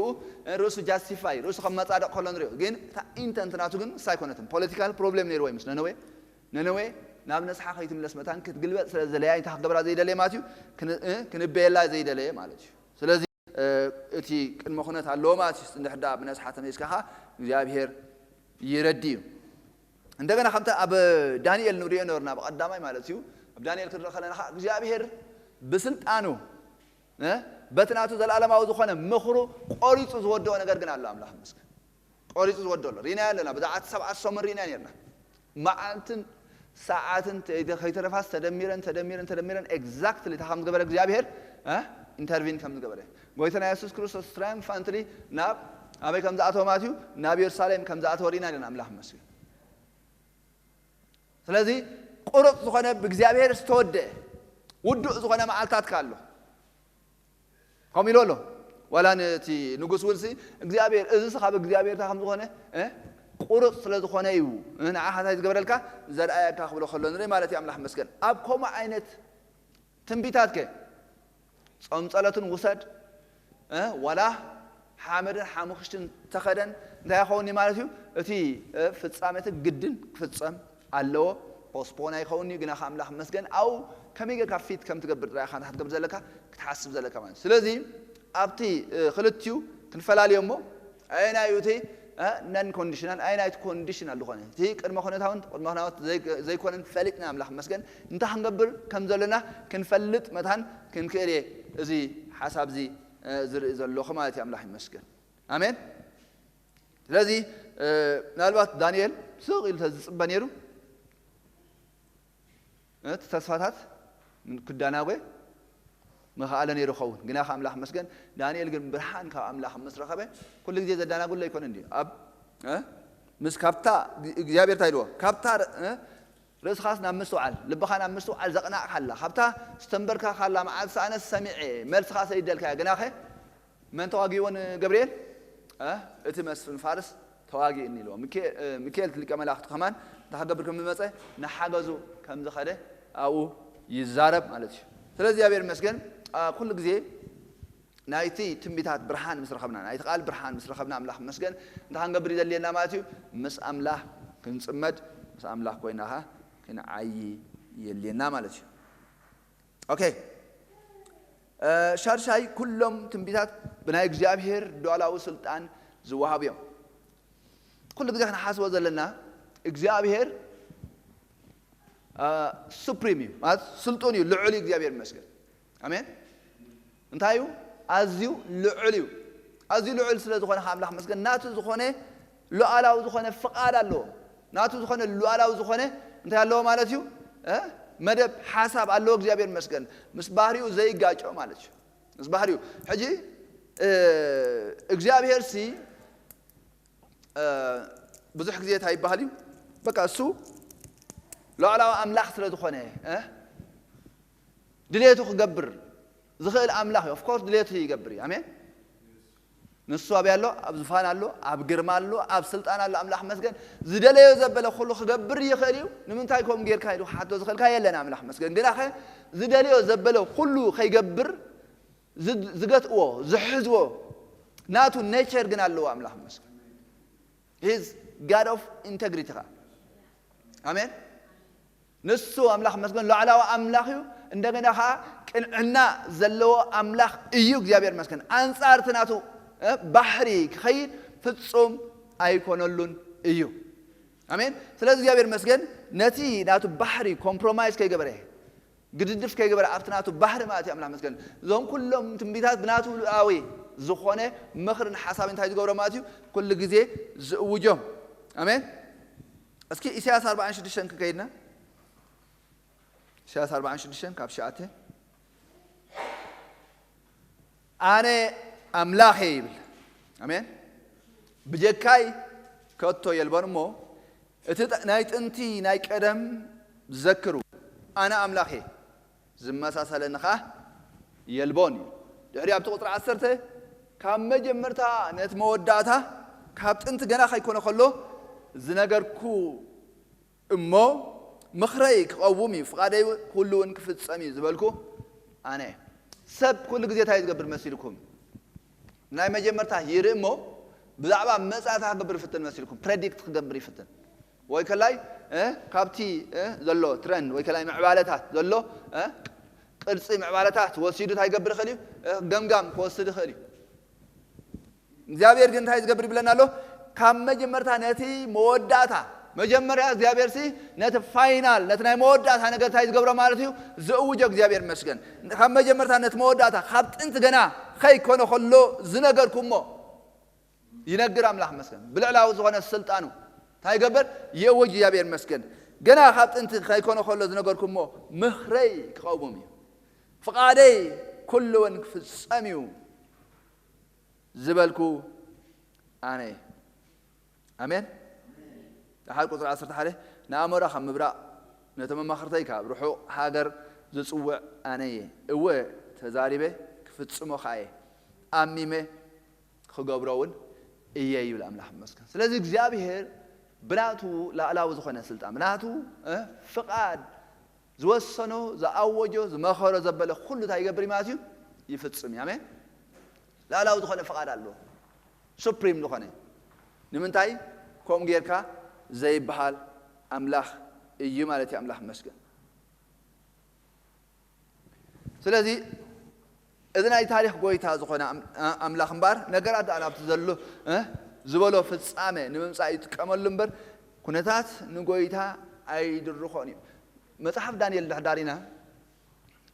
ርእሱ ጃስቲፋይ ርእሱ ከም መጻደቕ ከሎ ንሪኦ። ግን እታ ኢንተንት ናቱ ግን እሳ ኣይኮነትን። ፖለቲካል ፕሮብሌም ነይርዎ እዩ ምስ ነነዌ። ነነዌ ናብ ነስሓ ከይትምለስ መታን ክትግልበጥ ስለ ዝደለያ እንታይ ክገብራ ዘይደለየ ማለት እዩ። ክን- እ፣ ክንበየላ ዘይደለየ ማለት እዩ። ስለዚ እ፣ እቲ ቅድመ ኩነት ኣለዎ ማለት እዩ። እንድሕር ደኣ ብነስሓ ተመሊስካ ኸዓ እግዚኣብሔር ይረዲ እዩ። እንደገና ከምቲ ኣብ ዳንኤል ንሪኦ ነበርና ብቐዳማይ ማለት እዩ። ኣብ ዳንኤል ክንርኢ ከለና ኸዓ እግዚኣብሔር ብስልጣኑ እ፣ በቲ ናቱ ዘለኣለማዊ ዝኾነ ምኽሩ ቆሪፁ ዝወደኦ ነገር ግን ኣሎ ኣምላኽ ይመስገን። ቆሪፁ ዝወደኦ ኣሎ። ሪእናዮ ኣለና። ብዛዕባ እቲ ሰብዓ ሰሙን ሪእና ነርና። መዓልትን ሰዓትን ከይተ- ከይተረፋስ ተደሚረን ተደሚረን ተደሚረን ኤግዛክትሊ እንታይ ከም ዝገበረ እግዚኣብሔር እ፣ ኢንተርቪን ከም ዝገበረ ጎይታና የሱስ ክርስቶስ ትራይምፋንትሊ ናብ ኣበይ ከም ዝኣተወ ማለት እዩ ናብ ኢየሩሳሌም ከም ዝኣተወ ሪእና ኣለና። ኣምላኽ ይመስገን። ስለዚ ቁሩፅ ዝኾነ ብእግዚኣብሔር ዝተወደአ ውዱእ ዝኾነ መዓልታት ኣሎ። ከምኡ ኢሉ ኣሎ። ዋላ ነቲ ንጉስ እውን ሲ እግዚኣብሔር እዚ ሲ ካብ እግዚኣብሔር እንታይ ከም ዝኾነ እ፣ ቁሩፅ ስለ ዝኾነ እዩ እ፣ ንዓኻ እንታይ ዝገበረልካ ዘርኣየካ ክብሎ ከሎ ንርኢ ማለት እዩ። ኣምላኽ መስገን ኣብ ከምኡ ዓይነት ትንቢታት ከ ጾም ጸሎትን ውሰድ እ፣ ዋላ ሓመድን ሓሙኽሽትን ተኸደን እንታይ ይኸውን ማለት እዩ እቲ እ፣ ፍጻሜ እቲ ግድን ክፍጸም ኣለዎ። ፖስፖን ኣይኸውን እዩ ግና ከኣምላኽ መስገን ኣው ከመይ ጌርካ ፊት ከም ትገብር ጥራይ ኢኻ ክትገብር ዘለካ ክትሓስብ ዘለካ ማለት እዩ። ስለዚ ኣብቲ እ፣ ክልቲኡ ክንፈላልዮ እሞ ኣየናዩ እቲ ነን ኮንዲሽናል ኣየናዩ እቲ ኮንዲሽናል ዝኾነ እቲ ቅድመ ኩነታውን ቅድመ ኩነታት ዘይኮነን ፈሊጥና ኣምላኽ መስገን እንታይ ክንገብር ከም ዘለና ክንፈልጥ መታን ክንክእል እየ። እዚ ሓሳብ እዚ እ፣ ዝርኢ ዘለኹ ማለት እዩ። ኣምላኽ ይመስገን። ኣሜን። ስለዚ እ፣ ምናልባት ዳንኤል ስቕ ኢሉ ተዝፅበ ነይሩ እቲ ተስፋታት ክዳናጎ ምኽኣለ ነይሩ ኸውን። ግና ካብ ኣምላኽ መስገን ዳንኤል ግን ብርሃን ካብ ኣምላኽ ምስ ረኸበ ኩሉ ግዜ ዘዳናጉሎ ኣይኮነን ድዩ? ኣብ እ፣ ምስ ካብታ እግዚኣብሔር እንታይ ኢልዎ ካብታ እ፣ ርእስኻስ ናብ ምስትውዓል ልብኻ ናብ ምስትውዓል ዘቕናዕካላ ካብታ ዝተንበርካካላ መዓልቲ ኣነስ ሰሚዐ መልስኻ ሰይደልካያ ግናኸ መን ተዋጊእዎ ንገብርኤል? እ፣ እቲ መስፍን ፋርስ ተዋጊእኒ ኢልዎ። ሚካኤል ሊቀ መላእክቲ ከማን እንታይ ክገብር ከም ዝመፀ ንሓገዙ ከም ዝኸደ ኣብኡ ይዛረብ ማለት እዩ። ስለዚ እግዚኣብሔር ይመስገን ኩሉ ግዜ ናይቲ ትንቢታት ብርሃን ምስ ረኸብና ናይቲ ቃል ብርሃን ምስ ረኸብና ኣምላኽ ይመስገን እንታይ ክንገብር ይደልየና ማለት እዩ? ምስ ኣምላኽ ክንፅመድ ምስ ኣምላኽ ኮይናኻ ክንዓዪ የድልየና ማለት እዩ። ኦኬ ሻድሻይ ኩሎም ትንቢታት ብናይ እግዚኣብሔር ሉዓላዊ ስልጣን ዝወሃቡ እዮም። ኩሉ ግዜ ክንሓስቦ ዘለና እግዚኣብሔር ሱፕሪም እዩ ማለት ስልጡን እዩ ልዑል እዩ እግዚኣብሔር ይመስገን። ኣሜን። እንታይ እዩ ኣዝዩ ልዑል እዩ። ኣዝዩ ልዑል ስለ ዝኾነ ኣምላኽ መስገን ናቱ ዝኾነ ሉዓላዊ ዝኾነ ፍቓድ ኣለዎ። ናቱ ዝኾነ ሉዓላዊ ዝኾነ እንታይ ኣለዎ ማለት እዩ? መደብ ሓሳብ ኣለዎ እግዚኣብሔር መስገን ምስ ባህሪኡ ዘይጋጮ ማለት እዩ። ምስ ባህሪኡ ሕጂ እግዚኣብሔር ሲ ብዙሕ ግዜ እንታይ ይበሃል እዩ? በቃ እሱ ሉዓላዊ ኣምላኽ ስለ ዝኾነ እ? ድሌቱ ክገብር ዝኽእል ኣምላኽ እዩ። ኦፍኮርስ ድሌቱ ይገብር እዩ። ኣሜን። ንሱ ኣበይ ኣሎ? ኣብ ዙፋን ኣሎ፣ ኣብ ግርማ ኣሎ፣ ኣብ ስልጣን ኣሎ። ኣምላኽ መስገን ዝደለዮ ዘበለ ኩሉ ክገብር ይኽእል እዩ። ንምንታይ ከምኡ ጌርካ ኢሉ ክሓቶ ዝኽእልካ የለን። ኣምላኽ መስገን ግናኸ ዝደለዮ ዘበለ ኩሉ ከይገብር ዝ- ዝገትእዎ ዝሕዝዎ ናቱ ኔቸር ግን ኣለዎ። ኣምላኽ መስገን He's God of integrity ኸዓ። ኣሜን። ንሱ ኣምላኽ መስገን ሉዓላዊ ኣምላኽ እዩ። እንደገና ኸዓ ቅንዕና ዘለዎ ኣምላኽ እዩ። እግዚኣብሔር መስገን ኣንጻር እቲ ናቱ እ፣ ባህሪ ክኸይድ ፍጹም ኣይኮነሉን እዩ። ኣሜን። ስለዚ እግዚኣብሔር መስገን ነቲ ናቱ ባህሪ ኮምፕሮማይዝ ከይገበረ ግድድፍ ከይገበረ ኣብቲ ናቱ ባህሪ ማለት እዩ። ኣምላኽ መስገን እዞም ኩሎም ትንቢታት ብናቱ ልኣዊ ዝኾነ ምኽርን ሓሳብ እንታይ ዝገብሮ ማለት እዩ? ኩሉ ግዜ ዝእውጆም። ኣሜን። እስኪ ኢሳያስ ኣርባዓን ሽዱሽተን ክከይድና ኢሳያስ ኣርባዓን ሽዱሽተን ካብ ሸዓተ ኣነ ኣምላኽ እየ ይብል። ኣሜን። ብጀካይ ከቶ የልቦን እሞ እቲ ጥ- ናይ ጥንቲ ናይ ቀደም ዘክሩ ኣነ ኣምላኽ እየ ዝመሳሰለኒ ኸዓ የልቦን እዩ። ድሕሪ ኣብቲ ቁፅሪ ዓሰርተ ካብ መጀመርታ ነቲ መወዳእታ ካብ ጥንቲ ገና ከይኮነ ከሎ ዝነገርኩ እሞ ምኽረይ ክቐውም እዩ፣ ፍቓደይ እውን ኩሉ እውን ክፍጸም እዩ ዝበልኩ ኣነ እየ። ሰብ ኩሉ ግዜ እንታይ ዝገብር መሲልኩም? ናይ መጀመርታ ይርኢ እሞ ብዛዕባ መጻእታ ክገብር ይፍትን መሲልኩም፣ ፕሬዲክት ክገብር ይፍትን ወይ ከላይ እ፣ ካብቲ እ፣ ዘሎ ትረንድ ወይ ከላይ ምዕባለታት ዘሎ እ፣ ቅርጺ ምዕባለታት ወሲዱ እንታይ ይገብር ይኽእል እዩ? እ፣ ገምጋም ክወስድ ይኽእል እዩ። እግዚኣብሔር ግን እንታይ ዝገብር ይብለና ኣሎ? ካብ መጀመርታ ነቲ መወዳእታ መጀመርያ እግዚኣብሔር ሲ ነቲ ፋይናል ነቲ ናይ መወዳእታ ነገር እንታይ ዝገብሮ ማለት እዩ? ዝእውጆ። እግዚኣብሔር መስገን ካብ መጀመርታ ነቲ መወዳእታ ካብ ጥንቲ ገና ከይኮነ ከሎ ዝነገርኩሞ ይነግር ኣምላኽ መስገን ብልዕላዊ ዝኾነ ስልጣኑ እንታይ ይገብር? ይእውጅ። እግዚኣብሔር መስገን ገና ካብ ጥንቲ ከይኮነ ከሎ ዝነገርኩሞ ምኽረይ ክቐውም እዩ፣ ፍቓደይ ኩሉ እውን ክፍጸም እዩ ዝበልኩ ኣነ እየ። ኣሜን። ደሓር ቁፅሪ ዓሰርተ ሓደ ንኣሞራ ካብ ምብራቕ ነቶም መማኽርተይ ካብ ርሑቕ ሃገር ዝፅውዕ ኣነ እየ። እወ ተዛሪበ ክፍፅሞ ከዓ እየ፣ ኣሚመ ክገብሮ እውን እየ ይብል ኣምላኽ መስገን። ስለዚ እግዚኣብሔር ብናቱ ላዕላዊ ዝኾነ ስልጣን ብናቱ እ፣ ፍቓድ ዝወሰኖ ዝኣወጆ ዝመኸሮ ዘበለ ኩሉ እንታይ ይገብር እዩ ማለት እዩ? ይፍጽም እዩ። ኣሜን። ላዕላዊ ዝኾነ ፍቓድ ኣለዎ፣ ሱፕሪም ዝኾነ። ንምንታይ ከምኡ ጌርካ ዘይበሃል ኣምላኽ እዩ ማለት እዩ። ኣምላኽ መስገን። ስለዚ እዚ ናይ ታሪኽ ጎይታ ዝኾነ ኣም- ኣምላኽ እምበር ነገራት ደኣ ናብቲ ዘሎ እ ዝበሎ ፍጻመ ንምምጻእ ይጥቀመሉ እምበር ኩነታት ንጎይታ ኣይድርኾን እዩ። መጽሓፍ ዳንኤል ድሕዳር ኢና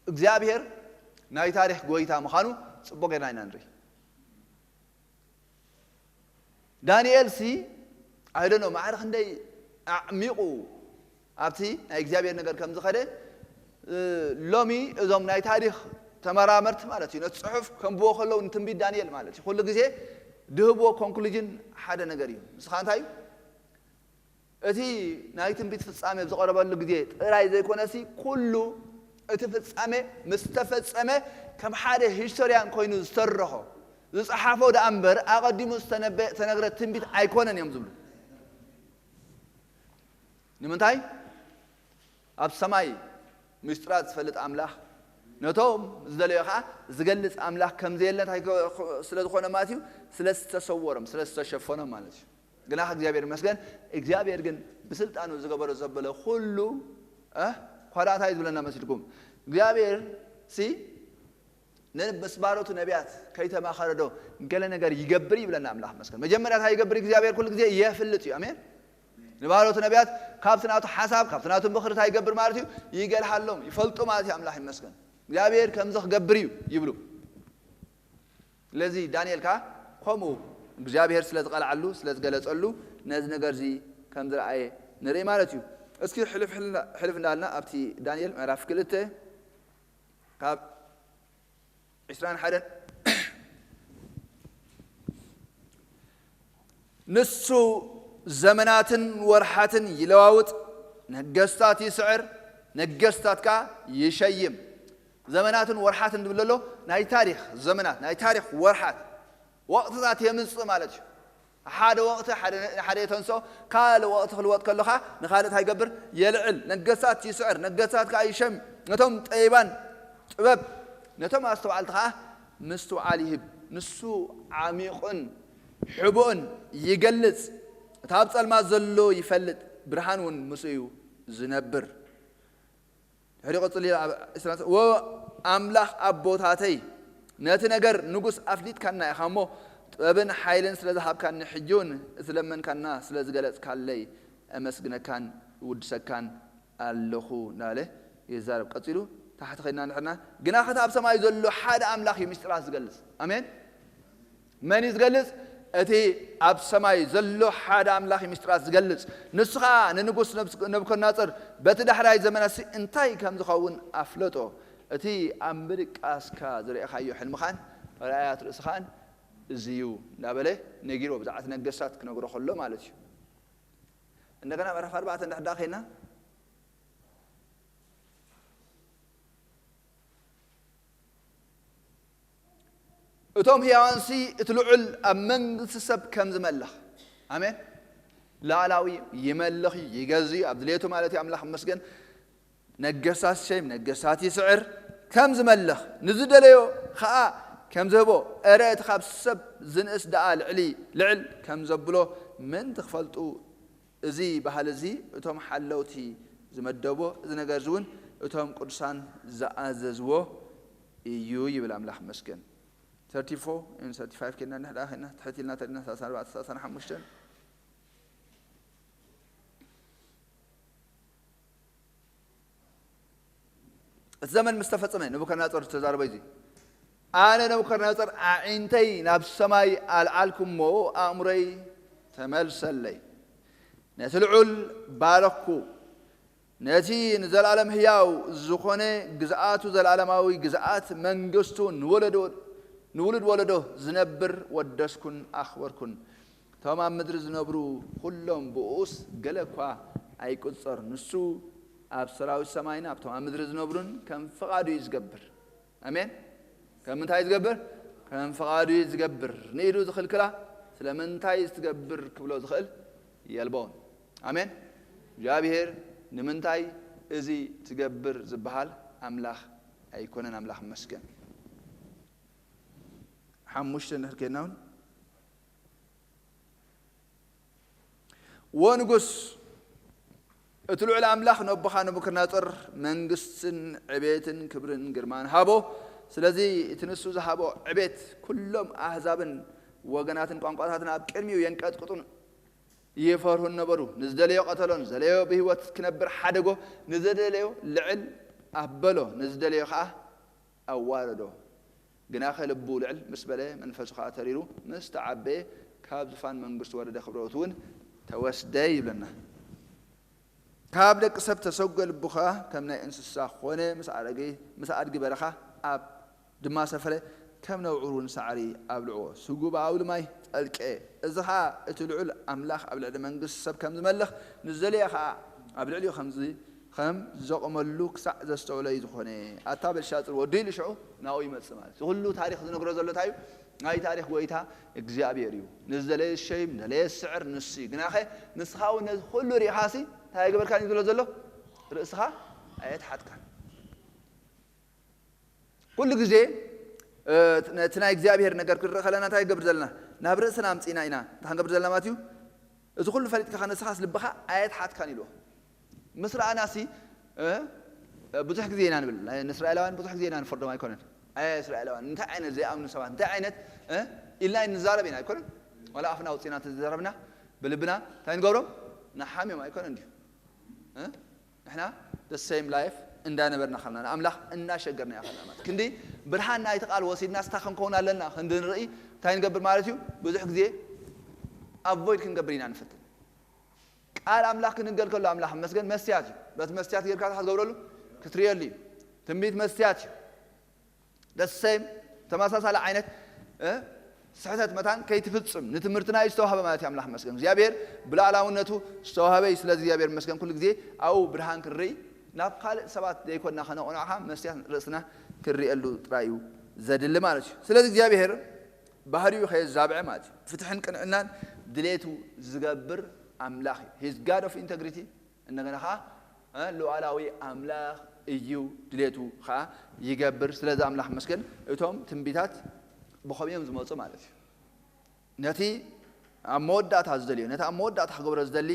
እግዚኣብሔር ናይ ታሪኽ ጎይታ ምዃኑ ጽቡቕ ጌርና ኢና ንርኢ። ዳንኤል ሲ ኣይደኖ ማዕረ ክንደይ ኣዕሚቑ ኣብቲ ናይ እግዚኣብሔር ነገር ከም ዝኸደ እ፣ ሎሚ እዞም ናይ ታሪኽ ተመራመርቲ ማለት እዩ ነቲ ጽሑፍ ከንብቦ ከለዉ ንትንቢት ዳንኤል ማለት እዩ ኩሉ ግዜ ድህብዎ ኮንክሉዥን ሓደ ነገር እዩ። ንስኻ እንታይ እዩ እቲ ናይ ትንቢት ፍጻሜ ኣብ ዝቐረበሉ ግዜ ጥራይ ዘይኮነሲ ኩሉ እቲ ፍጻሜ ምስ ተፈጸመ ከም ሓደ ሂስቶርያን ኮይኑ ዝተረኾ ዝጸሓፎ ደኣ እምበር ኣቐዲሙ ዝተነበ ተነግረ ትንቢት ኣይኮነን እዮም ዝብሉ። ንምንታይ ኣብ ሰማይ ምስጢራት ዝፈልጥ ኣምላኽ ነቶም ዝደለዮ ከዓ ዝገልጽ ኣምላኽ ከም ዘየለ እንታይ ስለ ዝኾነ ማለት እዩ ስለ ዝተሰወሮም ስለ ዝተሸፈኖም ማለት እዩ። ግና እግዚኣብሔር ይመስገን እግዚኣብሔር ግን ብስልጣኑ ዝገበሮ ዘበለ ኩሉ እ፣ ኳዳ እንታይ ዝብለና መሲልኩም እግዚኣብሔር ሲ ንብስ ባሮቱ ነቢያት ከይተማኸረ ዶ ገለ ነገር ይገብር ይብለና ኣምላኽ መስገን። መጀመርያ እንታይ ይገብር እግዚኣብሔር ኩሉ ግዜ የፍልጥ እዩ። ኣሜን። ንባሮቱ ነቢያት ካብቲ ናቱ ሓሳብ ካብቲ ናቱ ምኽሪ እንታይ ይገብር ማለት እዩ? ይገልሃሎም ይፈልጡ ማለት እዩ። ኣምላኽ ይመስገን። እግዚኣብሔር ከምዚ ክገብር እዩ ይብሉ። ስለዚ ዳንኤል ከኣ ከምኡ እግዚኣብሔር ስለ ዝቐልዓሉ ስለ ዝገለጸሉ ነዚ ነገር እዚ ከም ዝረኣየ ንርኢ ማለት እዩ። እስኪ ሕልፍ ሕልና- ሕልፍ እንዳልና ኣብቲ ዳንኤል ምዕራፍ ክልተ ካብ ዕስራን ሓደን ንሱ ዘመናትን ወርሓትን ይለዋውጥ፣ ነገስታት ይስዕር፣ ነገስታት ከኣ ይሸይም። ዘመናትን ወርሓትን ዝብል ዘሎ ናይ ታሪኽ ዘመናት፣ ናይ ታሪኽ ወርሓት፣ ወቕትታት የምጽእ ማለት እዩ። ሓደ ወቕቲ ሓደ፣ ሓደ የተንስኦ፣ ካልእ ወቕቲ ክልወጥ ከሎ ኸኣ ንኻልእ እንታይ ይገብር? የልዕል። ነገስታት ይስዕር፣ ነገስታት ከኣ ይሸም። ነቶም ጠቢባን ጥበብ፣ ነቶም ኣስተውዓልቲ ኸኣ ምስትውዓል ይህብ። ንሱ ዓሚቑን ሕቡእን ይገልጽ። እቲ ኣብ ጸልማት ዘሎ ይፈልጥ፣ ብርሃን እውን ምስኡ እዩ ዝነብር። ድሕሪ ቀጽል ኢላ ኣብ ዕስራን፣ "ወ ኣምላኽ ኣቦታተይ፣ ነቲ ነገር ንጉስ ኣፍሊጥካና ኢኻ እሞ፣ ጥበብን ሓይልን ስለ ዝሃብካኒ፣ ሕጂ እውን እቲ ለመንካና ስለ ዝገለጽካለይ፣ እመስግነካን እውድሰካን ኣለኹ" እናበለ ይዛረብ። ቀጺሉ ታሕቲ ኸድና እንድሕርና፣ ግና ኸቲ ኣብ ሰማይ ዘሎ ሓደ ኣምላኽ እዩ ምስጢራት ዝገልጽ። ኣሜን። መን እዩ ዝገልጽ? እቲ ኣብ ሰማይ ዘሎ ሓደ ኣምላኽ እዩ ምስጢራት ዝገልጽ። ንሱ ኸኣ ንንጉስ ነብስ-፣ ነቡከድነጾር በቲ ዳሕራይ ዘመናትሲ እንታይ ከም ዝኸውን ኣፍለጦ። እቲ ኣብ ምድቃስካ ዝረኣኻዮ ሕልምኻን ራእያት ርእስኻን እዚ እዩ እናበለ ነጊርዎ፣ ብዛዕባ እቲ ነገስታት ክነግሮ ከሎ ማለት እዩ። እንደገና ምዕራፍ ኣርባዕተ እንድሕር ደኣ ኸይና፣ እቶም ህያዋንሲ እቲ ልዑል ኣብ መንግስቲ ሰብ ከም ዝመልኽ። ኣሜን። ላዕላዊ ይመልኽ እዩ፣ ይገዝ እዩ፣ ኣብ ድሌቱ ማለት እዩ። ኣምላኽ ይመስገን። ነገስታት ይሸይም፣ ነገስታት ይስዕር፣ ከም ዝመልኽ፣ ንዝደለዮ ኸኣ ከም ዝህቦ፣ እረ እቲ ካብ ሰብ ዝንእስ ደኣ ልዕሊ፣ ልዕል ከም ዘብሎ ምእንቲ ክፈልጡ፣ እዚ ባህሊ እዚ እቶም ሓለውቲ ዝመደቦ፣ እዚ ነገር እዚ እውን እቶም ቅዱሳን ዝኣዘዝዎ እዩ ይብል። ኣምላኽ ይመስገን። ተርቲ ፎር and ተርቲ ፋይቭ ኬድና እንድሕር ደኣ ኬድና፣ ትሕት ኢልና ተሪና፣ ሰላሳን ኣርባዕተን ሰላሳን ሓሙሽተን። እቲ ዘመን ምስ ተፈጸመ፣ ነቡከድነጾር ዝተዛረቦ እዚ፣ ኣነ ነቡከድነጾር ኣዒንተይ ናብ ሰማይ ኣልዓልኩ እሞ፣ ኣእምሮይ ተመልሰለይ። ነቲ ልዑል ባረኽኩ፣ ነቲ ንዘለኣለም ህያው ዝኾነ ግዝኣቱ፣ ዘለኣለማዊ ግዝኣት መንግስቱ ንወለዶ፣ ንውሉድ ወለዶ ዝነብር ወደስኩን ኣኽበርኩን። እቶም ኣብ ምድሪ ዝነብሩ ኩሎም ብኡስ ገለ እኳ ኣይቁጸር። ንሱ ኣብ ሰራዊት ሰማይን ኣብቶም ኣብ ምድሪ ዝነብሩን ከም ፍቓዱ እዩ ዝገብር። ኣሜን። ከም ምንታይ ዝገብር? ከም ፍቓዱ እዩ ዝገብር። ንኢዱ ዝኽልክላ ስለምንታይ እዚ ትገብር ክብሎ ዝኽእል የልቦን። ኣሜን። እግዚኣብሔር ንምንታይ እዚ ትገብር ዝበሃል ኣምላኽ ኣይኮነን። ኣምላኽ ይመስገን። ሓሙሽተ እንድሕር ኬድና እውን፣ "ወ ንጉስ፣ እቲ ልዑል ኣምላኽ ነቦኻ ነቡከድነጾር መንግስትን ዕቤትን ክብርን ግርማን ሃቦ። ስለዚ እቲ ንሱ ዝሃቦ ዕቤት፣ ኩሎም ኣህዛብን ወገናትን ቋንቋታትን ኣብ ቅድሚኡ የንቀጥቅጡን ይፈርሁን ነበሩ። ንዝደለዮ ቀተሎ፣ ንዝደለዮ ብህይወት ክነብር ሓደጎ፣ ንዝደለዮ ልዕል ኣበሎ፣ ንዝደለዮ ኸኣ ኣዋረዶ። ግናኸ ልቡ ልዕል ምስ በለ፣ መንፈሱ ኸኣ ተሪሩ ምስ ተዓበየ፣ ካብ ዙፋን መንግስቱ ወረደ፣ ክብረቱ እውን ተወስደ" ይብለና። "ካብ ደቂ ሰብ ተሰጎ፣ ልቡ ኸኣ ከም ናይ እንስሳ ኾነ፣ ምስ ኣረገ፣ ምስ ኣድጊ በረኻ ኣብ ድማ ሰፈረ፣ ከም ነብዑር እውን ሳዕሪ ኣብልዕዎ፣ ስጉኡ ብኣውሊ ማይ ጠልቀ። እዚ ኸኣ እቲ ልዑል ኣምላኽ ኣብ ልዕሊ መንግስቲ ሰብ ከም ዝመልኽ፣ ንዝደለየ ኸኣ ኣብ ልዕሊኡ ከም ዝ-፣ ከም ዘቑመሉ ክሳዕ ዘስተውዕሎ እዩ ዝኾነ። ኣታ በልሻጽር፣ ወዲ ኢሉ ሽዑ ናብኡ ይመጽእ" ማለት እዩ። እዚ ኩሉ ታሪኽ ዝነግሮ ዘሎ እንታይ እዩ? ናይ ታሪኽ ጎይታ እግዚኣብሔር እዩ። ንዝደለየ ዝሸይም፣ ንዝደለየ ዝስዕር ንሱ እዩ። ግናኸ ንስኻ እውን ነዚ ኩሉ ሪኢኻሲ እንታይ ኣይገበርካን እዩ ዝብሎ ዘሎ? ርእስኻ ኣየትሓትካን። ኩሉ ግዜ፣ እ፣ ነቲ ናይ እግዚኣብሔር ነገር ክንርኢ ከለና እንታይ ንገብር ዘለና? ናብ ርእስና ኣምጺእና ኢና እንታይ ክንገብር ዘለና ማለት እዩ? "እዚ ኩሉ ፈሊጥካ ንስኻስ ልብኻ ኣየትሓትካን" ኢልዎ። ምስ ረኣናሲ፣ እ፣ ብዙሕ ግዜ ኢና ንብል። ናይ ንእስራኤላውያን ብዙሕ ግዜ ኢና ንፈርዶም ኣይኮነን? ኣየ እስራኤላውያን፣ እንታይ ዓይነት ዘይኣምኑ ሰባት፣ እንታይ ዓይነት፣ እ፣ ኢልና ንዛረብ ኢና ኣይኮነን? ዋላ ኣፍና ኣውጺእና እንተዘረብና፣ ብልብና እንታይ ንገብሮም? ንሓምዮም ኣይኮነን ድዩ? እ? ንሕና the same life እንዳነበርና ከለና፣ ንኣምላኽ እናሸገርና ኢና ከለና ማለት። ክንዲ ብርሃን ናይቲ ቃል ወሲድና ስታ ክንከውን ኣለና፣ ክንዲ ንርኢ እንታይ ንገብር ማለት እዩ? ብዙሕ ግዜ ኣቮይድ ክንገብር ኢና ንፍትን። ቃል ኣምላኽ ክንገል ከሎ፣ ኣምላኽ መስገን መስትያት እዩ። በቲ መስትያት ጌርካ እንታይ ክትገብረሉ? ክትርእየሉ እዩ። ትንቢት መስትያት እዩ። The same፣ ተመሳሳሊ ዓይነት፣ እ፣ ስሕተት መታን ከይትፍጽም ንትምህርትና እዩ ዝተዋህበ ማለት እዩ። ኣምላኽ መስገን እግዚኣብሔር ብልኣላውነቱ ዝተዋህበ እዩ። ስለዚ እግዚኣብሔር መስገን ኩሉ ግዜ ኣብኡ ብርሃን ክንርኢ ናብ ካልእ ሰባት ዘይኮንና ከነቕንዖ ከዓ መስትያት ርእስና ክንርእየሉ ጥራይ እዩ ዘድሊ ማለት እዩ። ስለዚ እግዚኣብሔር ባህሪኡ ከየዛብዐ ማለት እዩ። ፍትሕን ቅንዕናን ድሌቱ ዝገብር ኣምላኽ እዩ። He's God of integrity። እንደገና ከዓ ሉዓላዊ ኣምላኽ እዩ። ድሌቱ ከዓ ይገብር። ስለዚ ኣምላኽ መስገን እቶም ትንቢታት ብኸምኡ እዮም ዝመፁ ማለት እዩ። ነቲ ኣብ መወዳእታ ዝደልዮ ነቲ ኣብ መወዳእታ ክገብሮ ዝደሊ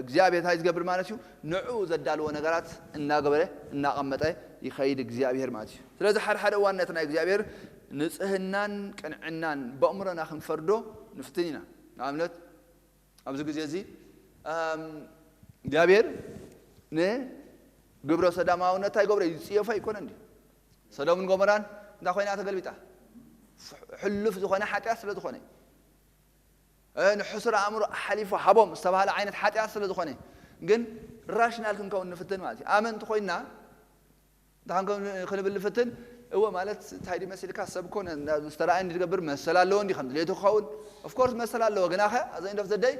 እግዚኣብሔር እንታይ ዝገብር ማለት እዩ? ንዑ ዘዳልዎ ነገራት እናገበረ እናቐመጠ ይኸይድ እግዚኣብሔር ማለት እዩ። ስለዚ ሓደ ሓደ እዋን ነቲ ናይ እግዚኣብሔር ንፅህናን ቅንዕናን በእምሮና ክንፈርዶ ንፍትን ኢና። ንኣብነት ኣብዚ ግዜ እዚ እግዚኣብሔር ንግብረ ሰዳማውነት እንታይ ይገብሮ? ይፅየፎ ኣይኮነን ድዩ? ሰዶምን ጎመራን እንታይ ኮይና ተገልቢጣ? ሕሉፍ ዝኾነ ሓጢኣት ስለ ዝኾነ፣ ንሕሱር ኣእምሮ ሓሊፉ ሃቦም ዝተባህለ ዓይነት ሓጢኣት ስለ ዝኾነ። ግን ራሽናል ክንከውን ንፍትን ማለት እዩ። ኣመንቲ ኮይና እንታይ ክንብል ንፍትን? እወ ማለት እንታይ ድዩ መሲልካ? ሰብ እኮ ዝተረኣየ እንዲ ዝገብር መሰል ኣለዎ እንዲ ከም ድሌቱ ክኸውን። ኦፍኮርስ መሰል ኣለዎ። ግናኸ ኣዘ ኢንድ ኦፍ ዘ ደይ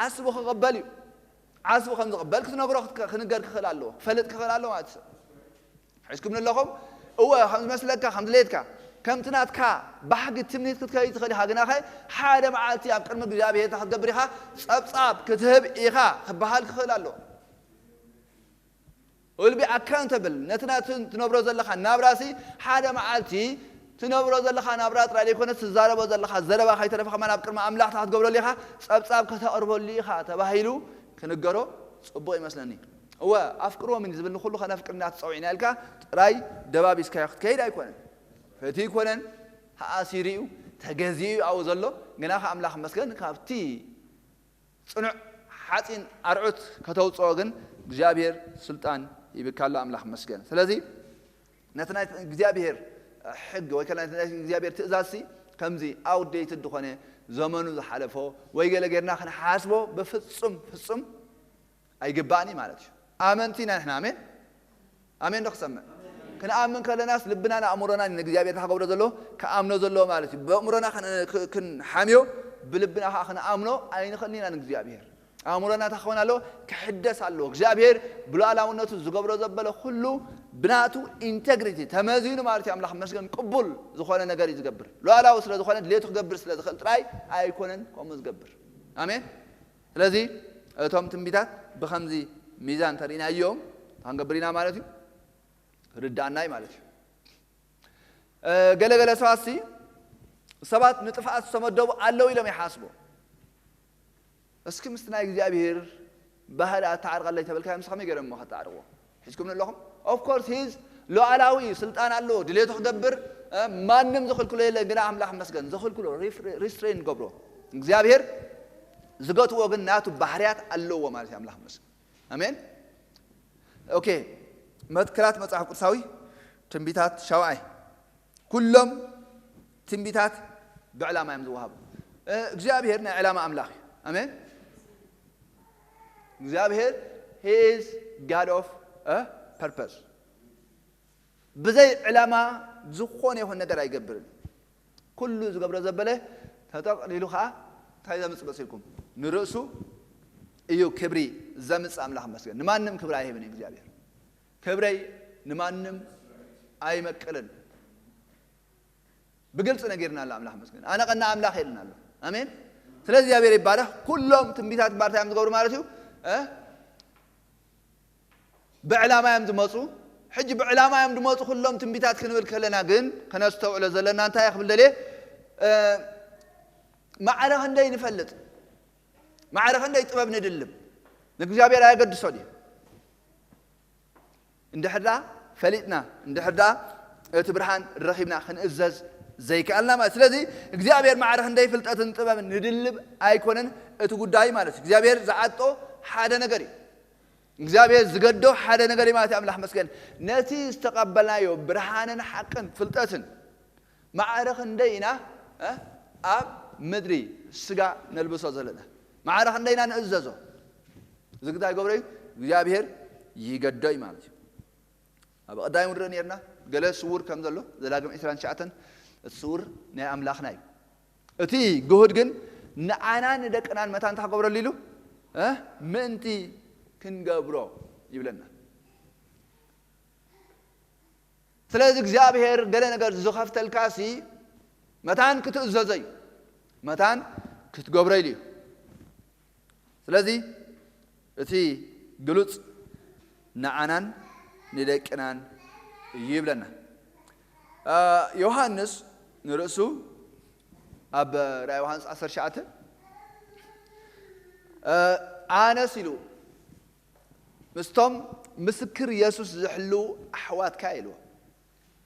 ዓስቡ ክቕበል እዩ። ዓስቡ ከም ዝቕበል ክትነግሮ ክንገር ክኽእል ኣለዎ፣ ክፈልጥ ክኽእል ኣለዎ ማለት እዩ። ሒዝኩም ኣለኹም? እወ ከም ዝመስለካ ከም ድሌትካ ከምቲ ናትካ ባህጊ ትምኒት ክትከይድ ትኽእል ኢኻ። ግናኸ ሓደ መዓልቲ ኣብ ቅድሚ እግዚኣብሔር እንታይ ክትገብር ኢኻ? ጸብጻብ ክትህብ ኢኻ ክበሃል ክኽእል ኣለዎ። Will be accountable። ነቲ ናቱ ትነብሮ ዘለኻ ናብራሲ ሓደ መዓልቲ ትነብሮ ዘለኻ ናብራ ጥራይ ዘይኮነ ትዛረቦ ዘለኻ ዘረባ ከይተረፈ ከማን ኣብ ቅድሚ ኣምላኽ እንታይ ክትገብረሉ ኢኻ? ጸብጻብ ከተቕርበሉ ኢኻ ተባሂሉ ክንገሮ ጽቡቕ ይመስለኒ። እወ ኣፍቅርዎም እዩ ዝብል ንኹሉ ከነፍቅር ኢና ተጸዊዕና ኢልካ ጥራይ ደባቢስካዮ ክትከይድ ኣይኮነን። ፈትዩ ኣይኮነን፣ ተኣሲሩ እዩ፣ ተገዚኡ እዩ ኣብኡ ዘሎ። ግና ከ ኣምላኽ መስገን ካብቲ ጽኑዕ ሓፂን ኣርዑት ከተውፅኦ ግን እግዚኣብሔር ስልጣን ይብካሎ። ኣምላኽ መስገን። ስለዚ ነቲ ናይ እግዚኣብሔር ሕግ ወይ ከላ ናይ እግዚኣብሔር ትእዛዝሲ ከምዚ ኣውደይት ዝኾነ ዘመኑ ዝሓለፎ ወይ ገለ ጌርና ክንሓስቦ ብፍጹም ፍጹም ኣይግባእን እዩ ማለት እዩ። ኣመንቲ ኢና ንሕና። ኣሜን። ኣሜን ዶ ክሰምዕ? ክንኣምን ከለናስ ልብናን ኣእምሮናን ንእግዚኣብሔር እንታይ ክገብሮ ዘለዎ? ክኣምኖ ዘለዎ ማለት እዩ። ብኣእምሮና ክን- ክ- ክንሓምዮ ብልብና ከዓ ክንኣምኖ ኣይንኽእልን ኢና ንእግዚኣብሔር። ኣእምሮና እንታይ ክኸውን ኣለዎ? ክሕደስ ኣለዎ። እግዚኣብሔር ብሉዓላውነቱ ዝገብሮ ዘበለ ኩሉ ብናቱ ኢንቴግሪቲ ተመዚኑ ማለት እዩ። ኣምላኽ መስገን ቅቡል ዝኾነ ነገር እዩ ዝገብር። ሉዓላዊ ስለ ዝኾነ ድሌቱ ክገብር ስለ ዝኽእል ጥራይ ኣይኮነን ከምኡ ዝገብር። ኣሜን። ስለዚ እቶም ትንቢታት ብኸምዚ ሚዛን ተሪእናዮም ክንገብር ኢና ማለት እዩ። ርዳእናይ ማለት እዩ። ገለገለ ሰባትሲ ሰባት ንጥፍኣት ዝተመደቡ ኣለዉ ኢሎም ይሓስቡ። እስኪ ምስቲ ናይ እግዚኣብሔር ባህሪ ኣተዓርቀለይ ተበልካዮ ምስ ከመይ ገይሮም እሞ ከተዓርቅዎ ሒዝኩም ኣለኹም? Of course he's ሉዓላዊ እዩ፣ ስልጣን ኣለዎ፣ ድሌቱ ክገብር ማንም ዝኽልክሎ የለን። ግና ኣምላኽ መስገን ዘኽልክሎ ሪስትሬን ገብሮ እግዚኣብሔር ዝገትዎ ግን ናቱ ባህርያት ኣለዎ ማለት እዩ። ኣምላኽ መስገን። ኣሜን። ኦኬ። መትከላት መጽሓፍ ቅዱሳዊ ትንቢታት ሻውዓይ። ኩሎም ትንቢታት ብዕላማ እዮም ዝወሃቡ። እግዚኣብሔር ናይ ዕላማ ኣምላኽ እዩ። ኣሜን። እግዚኣብሔር he is God of purpose። ብዘይ ዕላማ ዝኾነ ይኹን ነገር ኣይገብርን። ኩሉ ዝገብሮ ዘበለ ተጠቕሊሉ ከዓ እንታይ ዘምፅእ መሲልኩም? ንርእሱ እዩ ክብሪ ዘምፅእ። ኣምላኽ መስገን። ንማንም ክብሪ ኣይህብን እዩ እግዚኣብሔር። ክብረይ ንማንም ኣይመቅልን። ብግልፂ ነጊርና ኣሎ ኣምላኽ መስገን። ኣነ ቀና ኣምላኽ የልን ኣሎ። ኣሜን። ስለዚ እግዚኣብሔር ይባረኽ። ኩሎም ትንቢታት ባርታ እዮም ዝገብሩ ማለት እዩ። ብዕላማ እዮም ዝመፁ። ሕጂ ብዕላማ እዮም ዝመፁ ኩሎም ትንቢታት ክንብል ከለና ግን ከነስተውዕሎ ዘለና እንታይ ክብል ደልየ? ማዕረ ክንደይ ንፈልጥ፣ ማዕረ ክንደይ ጥበብ ንድልብ ንእግዚኣብሔር ኣየገድሶ ድዩ? እንድሕር ደኣ ፈሊጥና፣ እንድሕር ደኣ እቲ ብርሃን ረኺብና ክንእዘዝ ዘይከኣልና ማለት። ስለዚ እግዚኣብሔር ማዕረ ክንደይ ፍልጠትን ጥበብን ንድልብ ኣይኮነን እቲ ጉዳይ ማለት። እግዚኣብሔር ዝዓጦ ሓደ ነገር እዩ። እግዚኣብሔር ዝገዶ ሓደ ነገር እዩ ማለት እዩ። ኣምላኽ መስገን። ነቲ ዝተቐበልናዮ ብርሃንን ሓቅን ፍልጠትን ማዕረ ክንደይ ኢና ኣብ ምድሪ ስጋ ነልብሶ ዘለና? ማዕረ ክንደይ ኢና ንእዘዞ? እዚ ግዳ ይገብሮ እዩ እግዚኣብሔር ይገዶ እዩ ማለት እዩ። ኣብ ቀዳይ ንርኢ ነርና ገለ ስውር ከም ዘሎ ዘዳግም ዕስራን ትሽዓተን እቲ ስውር ናይ ኣምላኽና እዩ። እቲ ግሁድ ግን ንዓና ንደቅናን መታን እንታይ ክገብረሉ ኢሉ? እ? ምእንቲ ክንገብሮ ይብለና። ስለዚ እግዚኣብሔር ገለ ነገር ዝኸፍተልካ ሲ መታን ክትእዘዞ እዩ፣ መታን ክትገብሮ ኢሉ እዩ። ስለዚ እቲ ግሉጽ ንዓናን ንደቅናን እዩ ይብለና። ዮሃንስ ንርእሱ ኣብ ራእይ ዮሃንስ ዓሰርተ ትሽዓተ ኣነስ ኢሉ ምስቶም ምስክር የሱስ ዝሕልዉ ኣሕዋትካ ኢልዎ።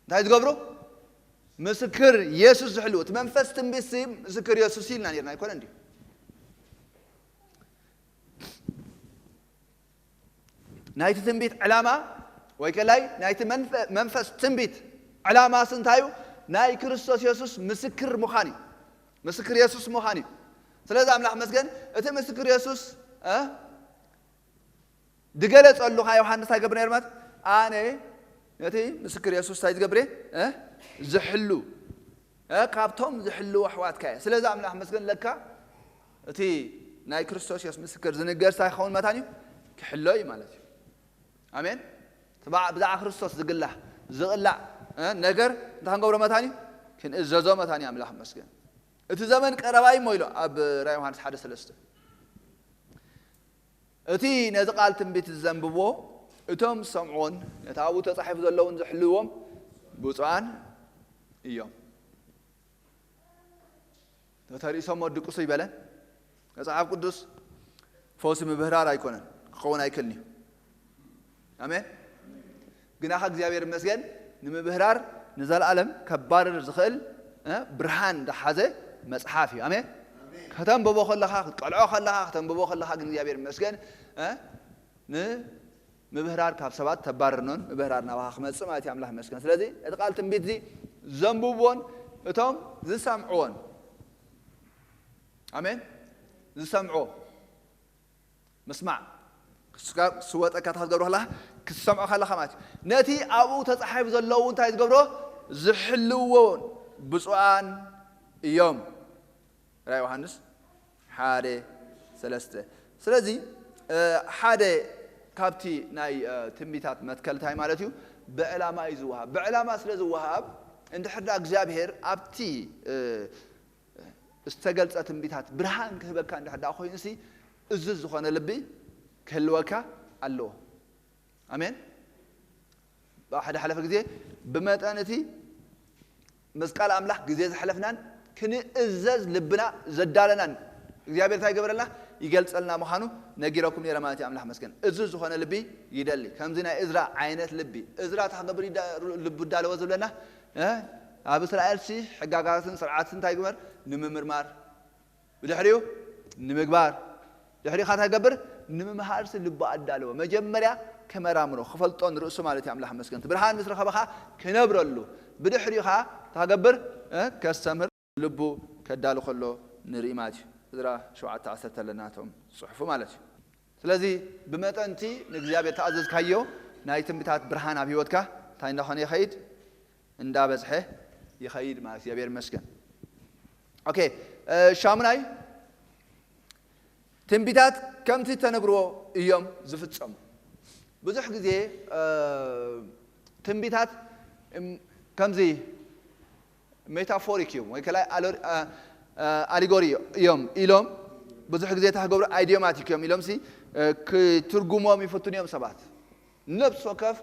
እንታይ ዝገብሩ? ምስክር የሱስ ዝሕልዉ። እቲ መንፈስ ትንቢት ሲ ምስክር የሱስ ኢልና ነርና ኣይኮነ እንዲ ናይቲ ትንቢት ዕላማ ወይ ከላይ ናይቲ መንፈስ ትንቢት ዕላማ ስንታዩ? ናይ ክርስቶስ የሱስ ምስክር ምዃን እዩ። ምስክር የሱስ ምዃን እዩ። ስለዚ ኣምላኽ መስገን እቲ ምስክር የሱስ ድገለጸሉ ካ ዮሃንስ ኣይገብር ነርማት ኣነ ነቲ ምስክር የሱስ እንታይ ዝገብር ዝሕሉ ካብቶም ዝሕልዎ ኣሕዋትካ እየ። ስለዚ ኣምላኽ መስገን ለካ እቲ ናይ ክርስቶስ የሱስ ምስክር ዝንገር እንታይ ክኸውን መታን እዩ? ክሕሎ እዩ ማለት እዩ። ኣሜን። ብዛዕባ ክርስቶስ ዝግላህ ዝቕላዕ ነገር እንታይ ክንገብሮ መታን እዩ? ክንእዘዞ መታን እዩ። ኣምላኽ መስገን እቲ ዘመን ቀረባ እዩ እሞ ኢሉ ኣብ ራእይ ዮሃንስ ሓደ ሰለስተ እቲ ነዚ ቃል ትንቢት ዘንብብዎ እቶም ዝሰምዕዎን ነቲ ኣብኡ ተጻሒፉ ዘለውን ዝሕልዎም ብፁዓን እዮም። ተተርእሶም ወድቅሱ ይበለን። መጽሓፍ ቅዱስ ፈውሲ ምብህራር ኣይኮነን፣ ክኸውን ኣይክእልን እዩ። ኣሜን። ግናኸ እግዚኣብሔር ይመስገን ንምብህራር ንዘለኣለም ከባርር ዝኽእል ብርሃን ዝሓዘ መጽሓፍ እዩ። ኣሜን። ከተንብቦ ከለኻ ክትቀልዖ ከለኻ ከተንብቦ ከለኻ ግን እግዚኣብሔር ይመስገን ንምብህራር ካብ ሰባት ተባርኖን ምብህራር ናባኻ ክመጽእ ማለት እዩ። ኣምላኽ ይመስገን። ስለዚ እቲ ቃል ትንቢት እዚ ዘንብብዎን እቶም ዝሰምዕዎን ኣሜን ዝሰምዕዎ ምስማዕ ክስወጠካ ክትገብሮ ከለኻ ክትሰምዖ ከለኻ ማለት እዩ። ነቲ ኣብኡ ተጻሒፉ ዘለዉ እንታይ ዝገብሮ ዝሕልውዎን ብፁዓን እዮም። ራእይ ዮሃንስ ሓደ ሰለስተ። ስለዚ ሓደ ካብቲ ናይ ትንቢታት መትከል እንታይ ማለት እዩ? ብዕላማ እዩ ዝወሃብ። ብዕላማ ስለ ዝወሃብ እንድሕር ዳ እግዚኣብሔር ኣብቲ ዝተገልጸ ትንቢታት ብርሃን ክህበካ እንድሕር ዳ ኮይኑ ሲ እዙዝ ዝኾነ ልቢ ክህልወካ ኣለዎ። ኣሜን። ሓደ ሓለፈ ግዜ ብመጠን እቲ ምስ ቃል ኣምላኽ ግዜ ዘሕለፍናን ክንእዘዝ ልብና ዘዳለናን እግዚኣብሔር እንታይ ይገበረልና ይገልጸልና ምዃኑ ነጊረኩም ነረ ማለት እዩ። ኣምላኽ መስገን እዚ ዝኾነ ልቢ ይደሊ። ከምዚ ናይ እዝራ ዓይነት ልቢ እዝራ እንታይ ክገብር ልቡ ዳለወ ዝብለና ኣብ እስራኤል ሲ ሕጋጋትን ስርዓትን እንታይ ግበር ንምምርማር ብድሕሪኡ ንምግባር ድሕሪኻ እንታይ ገብር ንምምሃርሲ ልቡ ኣዳለወ። መጀመርያ ከመራምሮ ክፈልጦ ንርእሱ ማለት እዩ። ኣምላኽ መስገንቲ ብርሃን ምስ ረኸበኻ ክነብረሉ ብድሕሪኻ እንታይ ገብር ከስተምህር ልቡ ከዳሉ ከሎ ንርኢ ማለት እዩ። እዝራ ሸውዓተ ዓሰርተ ኣለና እቶም ዝፅሑፉ ማለት እዩ። ስለዚ ብመጠንቲ ንእግዚኣብሔር ተኣዘዝካዮ ናይ ትንቢታት ብርሃን ኣብ ህይወትካ እንታይ እንዳኾነ ይኸይድ እንዳበዝሐ ይኸይድ ማለት እግዚኣብሔር ይመስገን። ኦኬ ሻሙናይ ትንቢታት ከምቲ ተነግርዎ እዮም ዝፍጸሙ። ብዙሕ ግዜ ትንቢታት ከምዚ ሜታፎሪክ እዮም ወይ ከላይ ኣሊጎሪ እዮም ኢሎም ብዙሕ ግዜ ተክገብሩ ኣይዲዮማቲክ እዮም ኢሎም ክትርጉሞም ይፍትኑ እዮም ሰባት። ነብሲ ወከፍ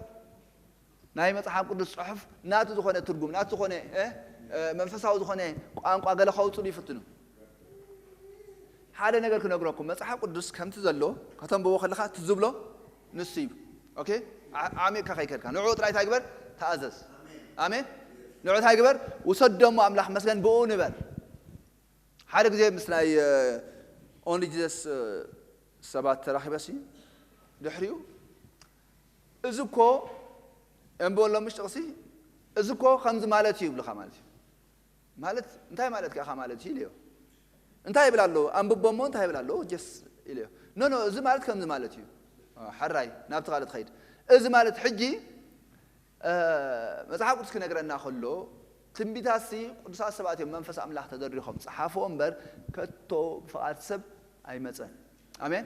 ናይ መጽሓፍ ቅዱስ ጽሑፍ ናቱ ዝኾነ ትርጉም ናቱ ዝኾነ መንፈሳዊ ዝኾነ ቋንቋ ገለ ከውፅሉ ይፍትኑ። ሓደ ነገር ክነግረኩም መጽሓፍ ቅዱስ ከምቲ ዘሎ ከተንብቦ ከለኻ እቲ ዝብሎ ንሱ እዩ። ኦኬ ዓሚቕካ ከይከድካ ንዑ ጥራይ እንታይ ግበር ተኣዘዝ። ኣሜን ንዑ እንታይ ግበር ውሰዶሞ ኣምላኽ መስገን ብኡ ንበር። ሓደ ግዜ ምስ ናይ ኦንሊ ጂዘስ ሰባት ተራኺበሲ ድሕሪኡ እዚ እኮ እንበሎ ምሽ ጥቕሲ እዚ እኮ ከምዚ ማለት እዩ ይብልኻ ማለት እዩ። ማለት እንታይ ማለት ከኻ ማለት እዩ ኢልዮ። እንታይ ይብል ኣሎ ኣንብቦ እሞ እንታይ ይብል ኣሎ ጀስ ኢልዮ። ኖ ኖ እዚ ማለት ከምዚ ማለት እዩ። ሓራይ ናብቲ ካልእ ትኸይድ። እዚ ማለት ሕጂ መጽሓፍ ቅዱስ ክነግረና ከሎ ትንቢታትሲ ቅዱሳት ሰባት እዮም መንፈስ ኣምላኽ ተደሪኾም ጸሓፍዎ እምበር ከቶ ብፍቓድ ሰብ ኣይመጸን። ኣሜን።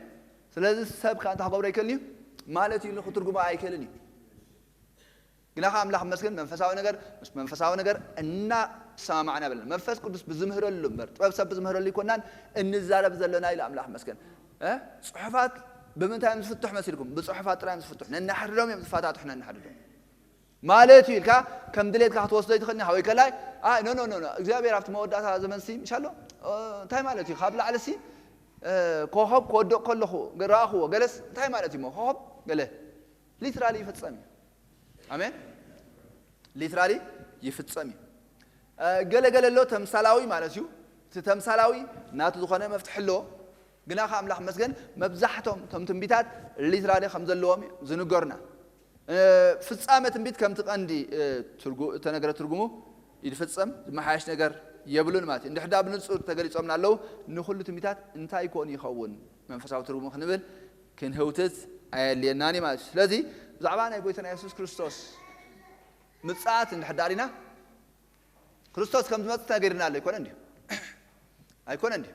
ስለዚ ሰብ ከኣ እንታይ ክገብሮ ኣይክእልን እዩ ማለት እዩ፣ ክትርጉሞ ኣይክእልን እዩ። ግና ከኣ ኣምላኽ መስገን መንፈሳዊ ነገር ምስ መንፈሳዊ ነገር እናሰማማዕና በለና። መንፈስ ቅዱስ ብዝምህረሉ እምበር ጥበብ ሰብ ብዝምህረሉ ኣይኮናን እንዛረብ ዘለና ኢሉ ኣምላኽ መስገን። እ? ጽሑፋት ብምንታይ እዮም ዝፍትሑ መሲልኩም? ብጽሑፋት ጥራይ እዮም ዝፍትሑ። ነናሕድዶም እዮም ዝፈታትሑ፣ ነናሕድዶም ማለት እዩ ኢልካ ከም ድሌትካ ክትወስዶ ይትኽእልኒ ሓወይ ከላይ። ኣይ፣ ኖ፣ ኖ፣ ኖ፣ ኖ። እግዚኣብሔር ኣብቲ መወዳእታ ዘመንሲ ምሻሎ፣ እ፣ እንታይ ማለት እዩ? ካብ ላዕልሲ፣ እ፣ ኮኸብ ክወድቕ ከለኹ ረኣኹዎ። ገለስ እንታይ ማለት እዩ? ኮኸብ ገለ ሊትራሊ ይፍጸም እዩ። ኣሜን። ሊትራሊ ይፍጸም እዩ። እ፣ ገለ ገለ ኣሎ ተምሳላዊ ማለት እዩ። እቲ ተምሳላዊ ናቱ ዝኾነ መፍትሒ ኣለዎ። ግና ከ ኣምላኽ መስገን መብዛሕቶም እቶም ትንቢታት ሊትራሊ ከም ዘለዎም እዩ ዝንገሩና። እ፣ ፍጻመ ትንቢት ከምቲ ቀንዲ፣ እ፣ ትርጉ-፣ እተነገረ ትርጉሙ ይፍጸም፣ ዝመሓየሽ ነገር የብሉን ማለት እዩ። እንድሕዳ ብንጹር ተገሊጾምና ኣለዉ፣ ንኹሉ ትንቢታት እንታይ ኮን ይኸውን መንፈሳዊ ትርጉሙ ክንብል ክንህውትት ኣየድልየናን እዩ ማለት እዩ። ስለዚ ብዛዕባ ናይ ጎይታና የሱስ ክርስቶስ ምጽኣት እንድሕዳ ሪና ክርስቶስ ከም ዝመጽእ ተነጊርና ኣሎ። ኣይኮነን ድዩ? ኣይኮነን ድዩ?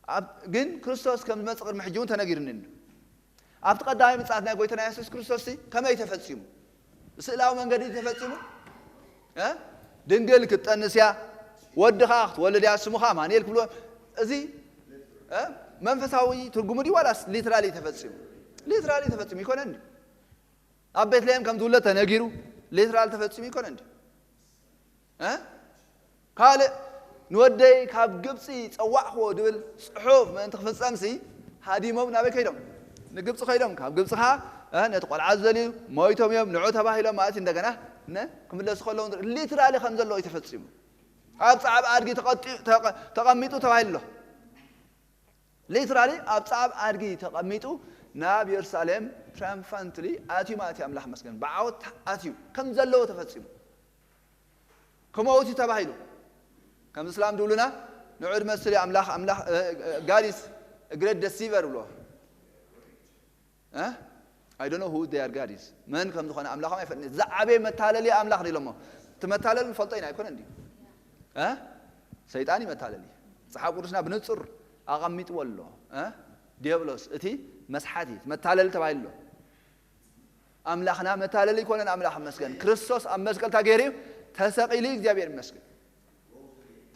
ኣብ-፣ ግን ክርስቶስ ከም ዝመጽእ ቅድሚ ሕጂ እውን ተነጊርኒ ኣሎ። ኣብቲ ቀዳማይ ምጽኣት ናይ ጎይታና የሱስ ክርስቶስ ከመይ ተፈጺሙ? ብስእላዊ መንገዲ ተፈጺሙ? እ? ድንግል ክትጠንስ እያ፣ ወዲ ኸኣ ክትወልድ እያ፣ ስሙ ኸኣ ኣማኑኤል ክብልዎ። እዚ፣ እ? መንፈሳዊ ትርጉሙ ድዩ ዋላስ ሊትራሊ ተፈጺሙ? ሊትራሊ ተፈጺሙ ኣይኮነን ድዩ? ኣብ ቤትልሔም ከም ዝውለድ ተነጊሩ፣ ሊትራል ተፈጺሙ ኣይኮነን ድዩ? እ? ካልእ ንወደይ ካብ ግብጺ ጸዋዕክዎ ድብል ጽሑፍ ምእንቲ ክፍጸምሲ ሃዲሞም ናበይ ከይዶም? ንግብጺ ከይዶም። ካብ ግብጺ ኸኣ፣ እ፣ ነቲ ቆልዓ ዝደልዩ ሞይቶም እዮም፣ ንዑ ተባሂሎም ማለት እዩ። እንደገና ነ-፣ ክምለሱ ከለዉ ሊትራሊ ከም ዘለዎ እዩ ተፈጺሙ። ኣብ ጻዕብ ኣድጊ ተቐጢ-፣ ተቐ-፣ ተቐሚጡ ተባሂሉ ኣሎ። ሊትራሊ ኣብ ጻዕብ ኣድጊ ተቐሚጡ ናብ የሩሳሌም ትራያምፋንትሊ ኣትዩ ማለት እዩ። ኣምላኽ መስገን ብዓወት ኣትዩ ከም ዘለዎ ተፈጺሙ። ከምኡ እቲ ተባሂሉ። ከም እስላም ድብሉና ንዑ ድመስል ኣምላኽ፣ ኣምላኽ፣ እ፣ እ፣ God is a great deceiver ብሎ። እ? I don't know who their God is። መን ከም ዝኾነ ኣምላኾም ኣይፈልጥን። ዝዓበየ መታለሊ ኣምላኽ ኢሎሞ። እቲ መታለሊ ንፈልጦ ኢና ኣይኮነን ድዩ? እ? ሰይጣን እዩ መታለሊ። መጽሓፍ ቅዱስና ብንጹር ኣቐሚጥዎ ኣሎ። እ? ዲያብሎስ እቲ መስሓቲ፣ እቲ መታለሊ ተባሂሉ ኣሎ። ኣምላኽና መታለሊ ኣይኮነን። ኣምላኽ ይመስገን። ክርስቶስ ኣብ መስቀል እንታይ ገይሩ እዩ? ተሰቒሉ እዩ። እግዚኣብሔር ይመስገን።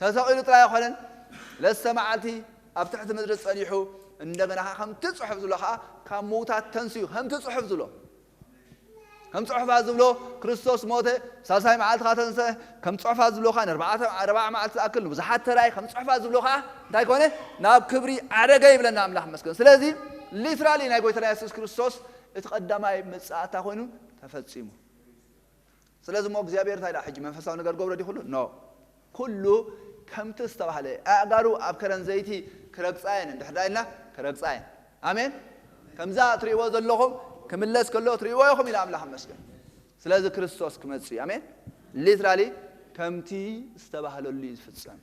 ተሰቒሉ ጥራይ ኣይኮነን፣ ለስተ መዓልቲ ኣብ ትሕቲ ምድሪ ጸኒሑ፣ እንደገና ኸዓ ከምቲ ጽሑፍ ዝብሎ ኸዓ ካብ ምዉታት ተንስኡ፣ ከምቲ ጽሑፍ ዝብሎ። ከም ጽሑፋት ዝብሎ ክርስቶስ ሞተ፣ ሳልሳይ መዓልቲ ኸዓ ተንስአ፣ ከም ጽሑፋት ዝብሎ ኸዓ ንኣርባዕተ፣ ኣርባዓ መዓልቲ ዝኣክል ንብዙሓት ተራእየ፣ ከም ጽሑፋት ዝብሎ ኸዓ እንታይ ኮነ? ናብ ክብሪ ዓረገ ይብለና ኣምላኽ ይመስገን። ስለዚ ሊትራሊ ናይ ጎይታና የሱስ ክርስቶስ እቲ ቀዳማይ ምጽኣታ ኮይኑ ተፈጺሙ። ስለዚ እሞ እግዚኣብሔር እንታይ ደኣ ሕጂ መንፈሳዊ ነገር ገብሮ ድዩ ኩሉ? ኖ። ኩሉ ከምቲ ዝተባህለ፣ ኣእጋሩ ኣብ ከረን ዘይቲ ክረግጻ እየን እንድሕር ደኣ ኢልና፣ ክረግጻ እየን። ኣሜን። ከምዛ እትርእይዎ ዘለኹም ክምለስ ከሎ እትርእይዎ ኢኹም ኢለ ኣምላኽ ይመስገን። ስለዚ ክርስቶስ ክመጽእ እዩ። ኣሜን። ሊትራሊ ከምቲ ዝተባህለሉ እዩ ዝፍጸም።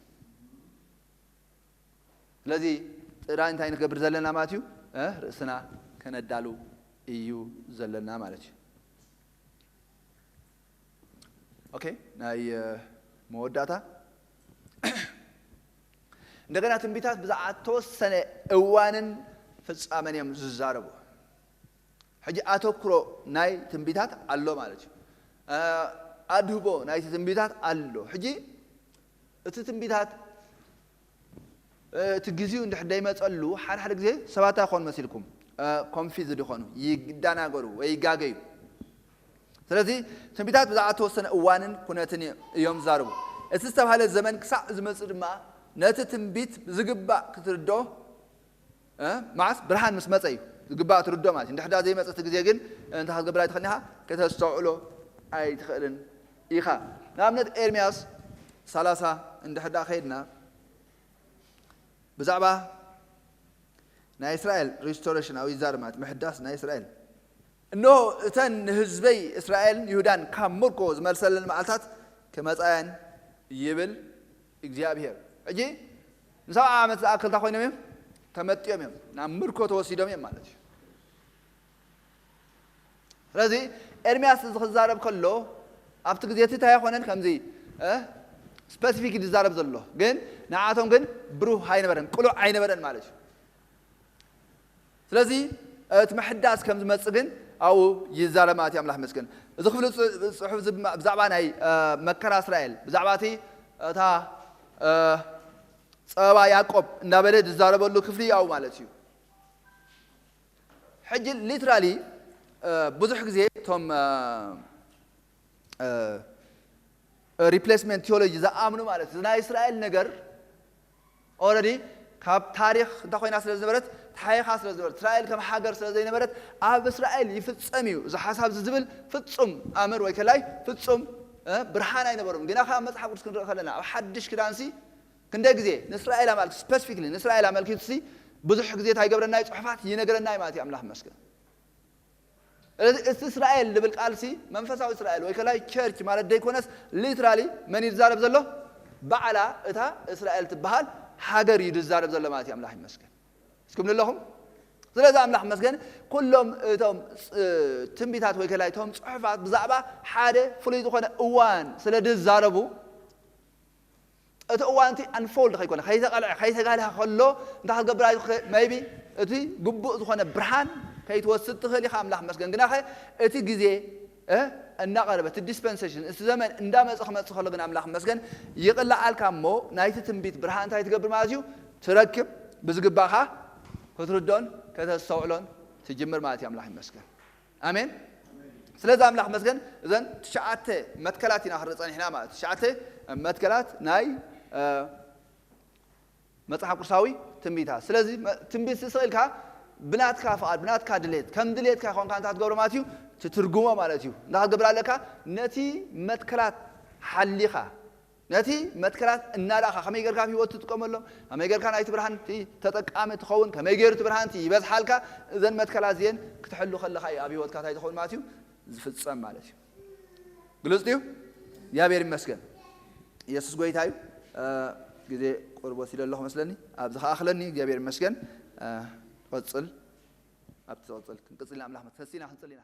ስለዚ ጥራይ እንታይ ንገብር ዘለና ማለት እዩ? እ? ርእስና ከነዳሉ እዩ ዘለና ማለት እዩ። ኦኬ፣ ናይ፣ እ፣ መወዳእታ። እንደገና ትንቢታት ብዛዕባ ተወሰነ እዋንን ፍጻመን እዮም ዝዛረቡ። ሕጂ ኣተኩሮ ናይ ትንቢታት ኣሎ ማለት እዩ። እ፣ ኣድህቦ ናይቲ ትንቢታት ኣሎ። ሕጂ እቲ ትንቢታት፣ እ፣ እቲ ግዜኡ እንድሕር ደይመጸሉ፣ ሓደ ሓደ ግዜ ሰባት እንታይ ክኾኑ መሲልኩም? እ፣ ኮንፊዝድ ይኾኑ፣ ይዳናገሩ ወይ ይጋገዩ። ስለዚ ትንቢታት ብዛዕባ እተወሰነ እዋንን ኩነትን እዮም ዝዛረቡ። እቲ ዝተባህለ ዘመን ክሳዕ ዝመጽእ ድማ ነቲ ትንቢት ብዝግባእ ክትርድኦ፣ እ፣ መዓስ ብርሃን ምስ መጸ እዩ ዝግባእ ትርድኦ ማለት እዩ። እንድሕዳ ዘይመጸ እቲ ግዜ ግን እንታይ ክትገብር ኣይትኽእልን ኢኻ? ከተስተውዕሎ ኣይትኽእልን ኢኻ። ንኣብነት ኤርምያስ ሰላሳ እንድሕዳ ከይድና ብዛዕባ ናይ እስራኤል ሪስቶሬሽን ኣብ ይዛረብ ማለት ምሕዳስ ናይ እስራኤል። እንሆ እተን ንህዝበይ እስራኤልን ይሁዳን ካብ ምርኮ ዝመልሰለን መዓልታት ክመጻ እየን ይብል እግዚኣብሄር። ሕጂ ንሰብዓ ዓመት ዝኣክል እንታይ ኮይኖም እዮም? ተመጥዮም እዮም። ናብ ምርኮ ተወሲዶም እዮም ማለት እዩ። ስለዚ ኤርምያስ እዚ ክዛረብ ከሎ ኣብቲ ግዜ እቲ እንታይ ኣይኮነን ከምዚ ስፐሲፊክ ዝዛረብ ዘሎ ግን ንዓቶም ግን ብሩህ ኣይነበረን፣ ቅሉዕ ኣይነበረን ማለት እዩ። ስለዚ እቲ ምሕዳስ ከም ዝመጽእ ግን ኣብኡ ይዛረብ ማለት እዩ። ኣምላኽ ይመስገን። እዚ ክፍሊ ጽ- ጽሑፍ እዚ ድማ ብዛዕባ ናይ እ፣ መከራ እስራኤል፣ ብዛዕባ እቲ እታ እ፣ ጸበባ ያዕቆብ እንዳበለ ዝዛረበሉ ክፍሊ ኣብኡ ማለት እዩ። ሕጂ ሊትራሊ ብዙሕ ግዜ እቶም ሪፕሌስመንት ቲዮሎጂ ዝኣምኑ ማለት እዩ። ናይ እስራኤል ነገር ኦረዲ ካብ ታሪኽ እንተ ኮይና ስለ ዝነበረት፣ ተሓይኻ ስለ ዝነበረት፣ እስራኤል ከም ሃገር ስለ ዘይነበረት፣ ኣብ እስራኤል ይፍጸም እዩ እዚ ሓሳብ እዚ ዝብል ፍጹም ኣምር ወይ ከላይ ፍጹም እ፣ ብርሃን ኣይነበሮም። ግና ካብ መጽሓፍ ቅዱስ ክንርኢ ከለና ኣብ ሓድሽ ክዳንሲ ክንደ ግዜ ንእስራኤል ኣመልክ ስፔሲፊክሊ ንእስራኤል ኣመልኪቱሲ ብዙሕ ግዜ እንታይ ይገብረና እዩ? ጽሑፋት ይነግረና እዩ ማለት እዩ። ኣምላኽ ይመስገን። እዚ እስራኤል ዝብል ቃልሲ መንፈሳዊ እስራኤል ወይ ከላይ ቸርች ማለት ደይኮነስ ሊትራሊ መን እዩ ዝዛረብ ዘሎ? ባዕላ እታ እስራኤል ትበሃል ሃገር እዩ ዝዛረብ ዘሎ ማለት እዩ። ኣምላኽ ይመስገን። እስኩም ኣለኹም? ስለዚ ኣምላኽ ይመስገን ኩሎም እቶም እ፣ ትንቢታት ወይ ከላይ እቶም ጽሑፋት ብዛዕባ ሓደ ፍሉይ ዝኾነ እዋን ስለ ዝዛረቡ እቲ እዋን እቲ ኣንፎልድ ከይኮነ ከይተቐልዐ ከይተጋልሐ ከሎ እንታይ ክገብር ኣይትኽእል maybe እቲ ግቡእ ዝኾነ ብርሃን ከይትወስድ ትኽእል ኢኻ። ኣምላኽ መስገን ግናኸ እቲ ግዜ እ፣ እናቐረበ እቲ ዲስፐንሴሽን እቲ ዘመን እንዳመፀ ክመፅእ ከሎ ግን ኣምላኽ መስገን ይቕልዓልካ እሞ ናይቲ ትንቢት ብርሃን እንታይ ትገብር ማለት እዩ? ትረክብ። ብዝግባእኻ ክትርዶን ከተስተውዕሎን ትጅምር ማለት እዩ። ኣምላኽ ይመስገን። ኣሜን። ስለዚ ኣምላኽ መስገን እዘን ትሽዓተ መትከላት ኢና ክንርኢ ጸኒሕና ማለት ትሽዓተ መትከላት ናይ እ፣ መጽሓፍ ቅዱሳዊ ትንቢታት። ስለዚ መ- ትንቢት ስስቕ ኢልካ ብናትካ ፍቓድ ብናትካ ድሌት ከም ድሌትካ ይኾንካ እንታይ ትገብሮ ማለት እዩ? ትትርጉሞ ማለት እዩ። እንታይ ክትገብር ኣለካ? ነቲ መትከላት ሓሊኻ ነቲ መትከላት እናዳእኻ ከመይ ጌርካ ኣብ ህይወት ትጥቀመሎም፣ ከመይ ጌርካ ናይቲ ብርሃን እቲ ተጠቃሚ ትኸውን፣ ከመይ ገይሩ እቲ ብርሃን እቲ ይበዝሓልካ፣ እዘን መትከላት እዚአን ክትሕሉ ከለኻ እዩ ኣብ ህይወትካ እንታይ ዝኸውን ማለት እዩ? ዝፍጸም ማለት እዩ። ግልጽ ድዩ? እግዚኣብሔር ይመስገን። ኢየሱስ ጎይታ እዩ። እ፣ ግዜ ቁርብ ወሲደ ኣለኹ መስለኒ። ኣብዚ ከኣኽለኒ እግዚኣብሔር ይመስገን። እ፣ ቀጽል ኣብቲ ዝቕጽል ክንቅጽል ኢና። ኣምላኽ መተሲና ክንጽል ኢና።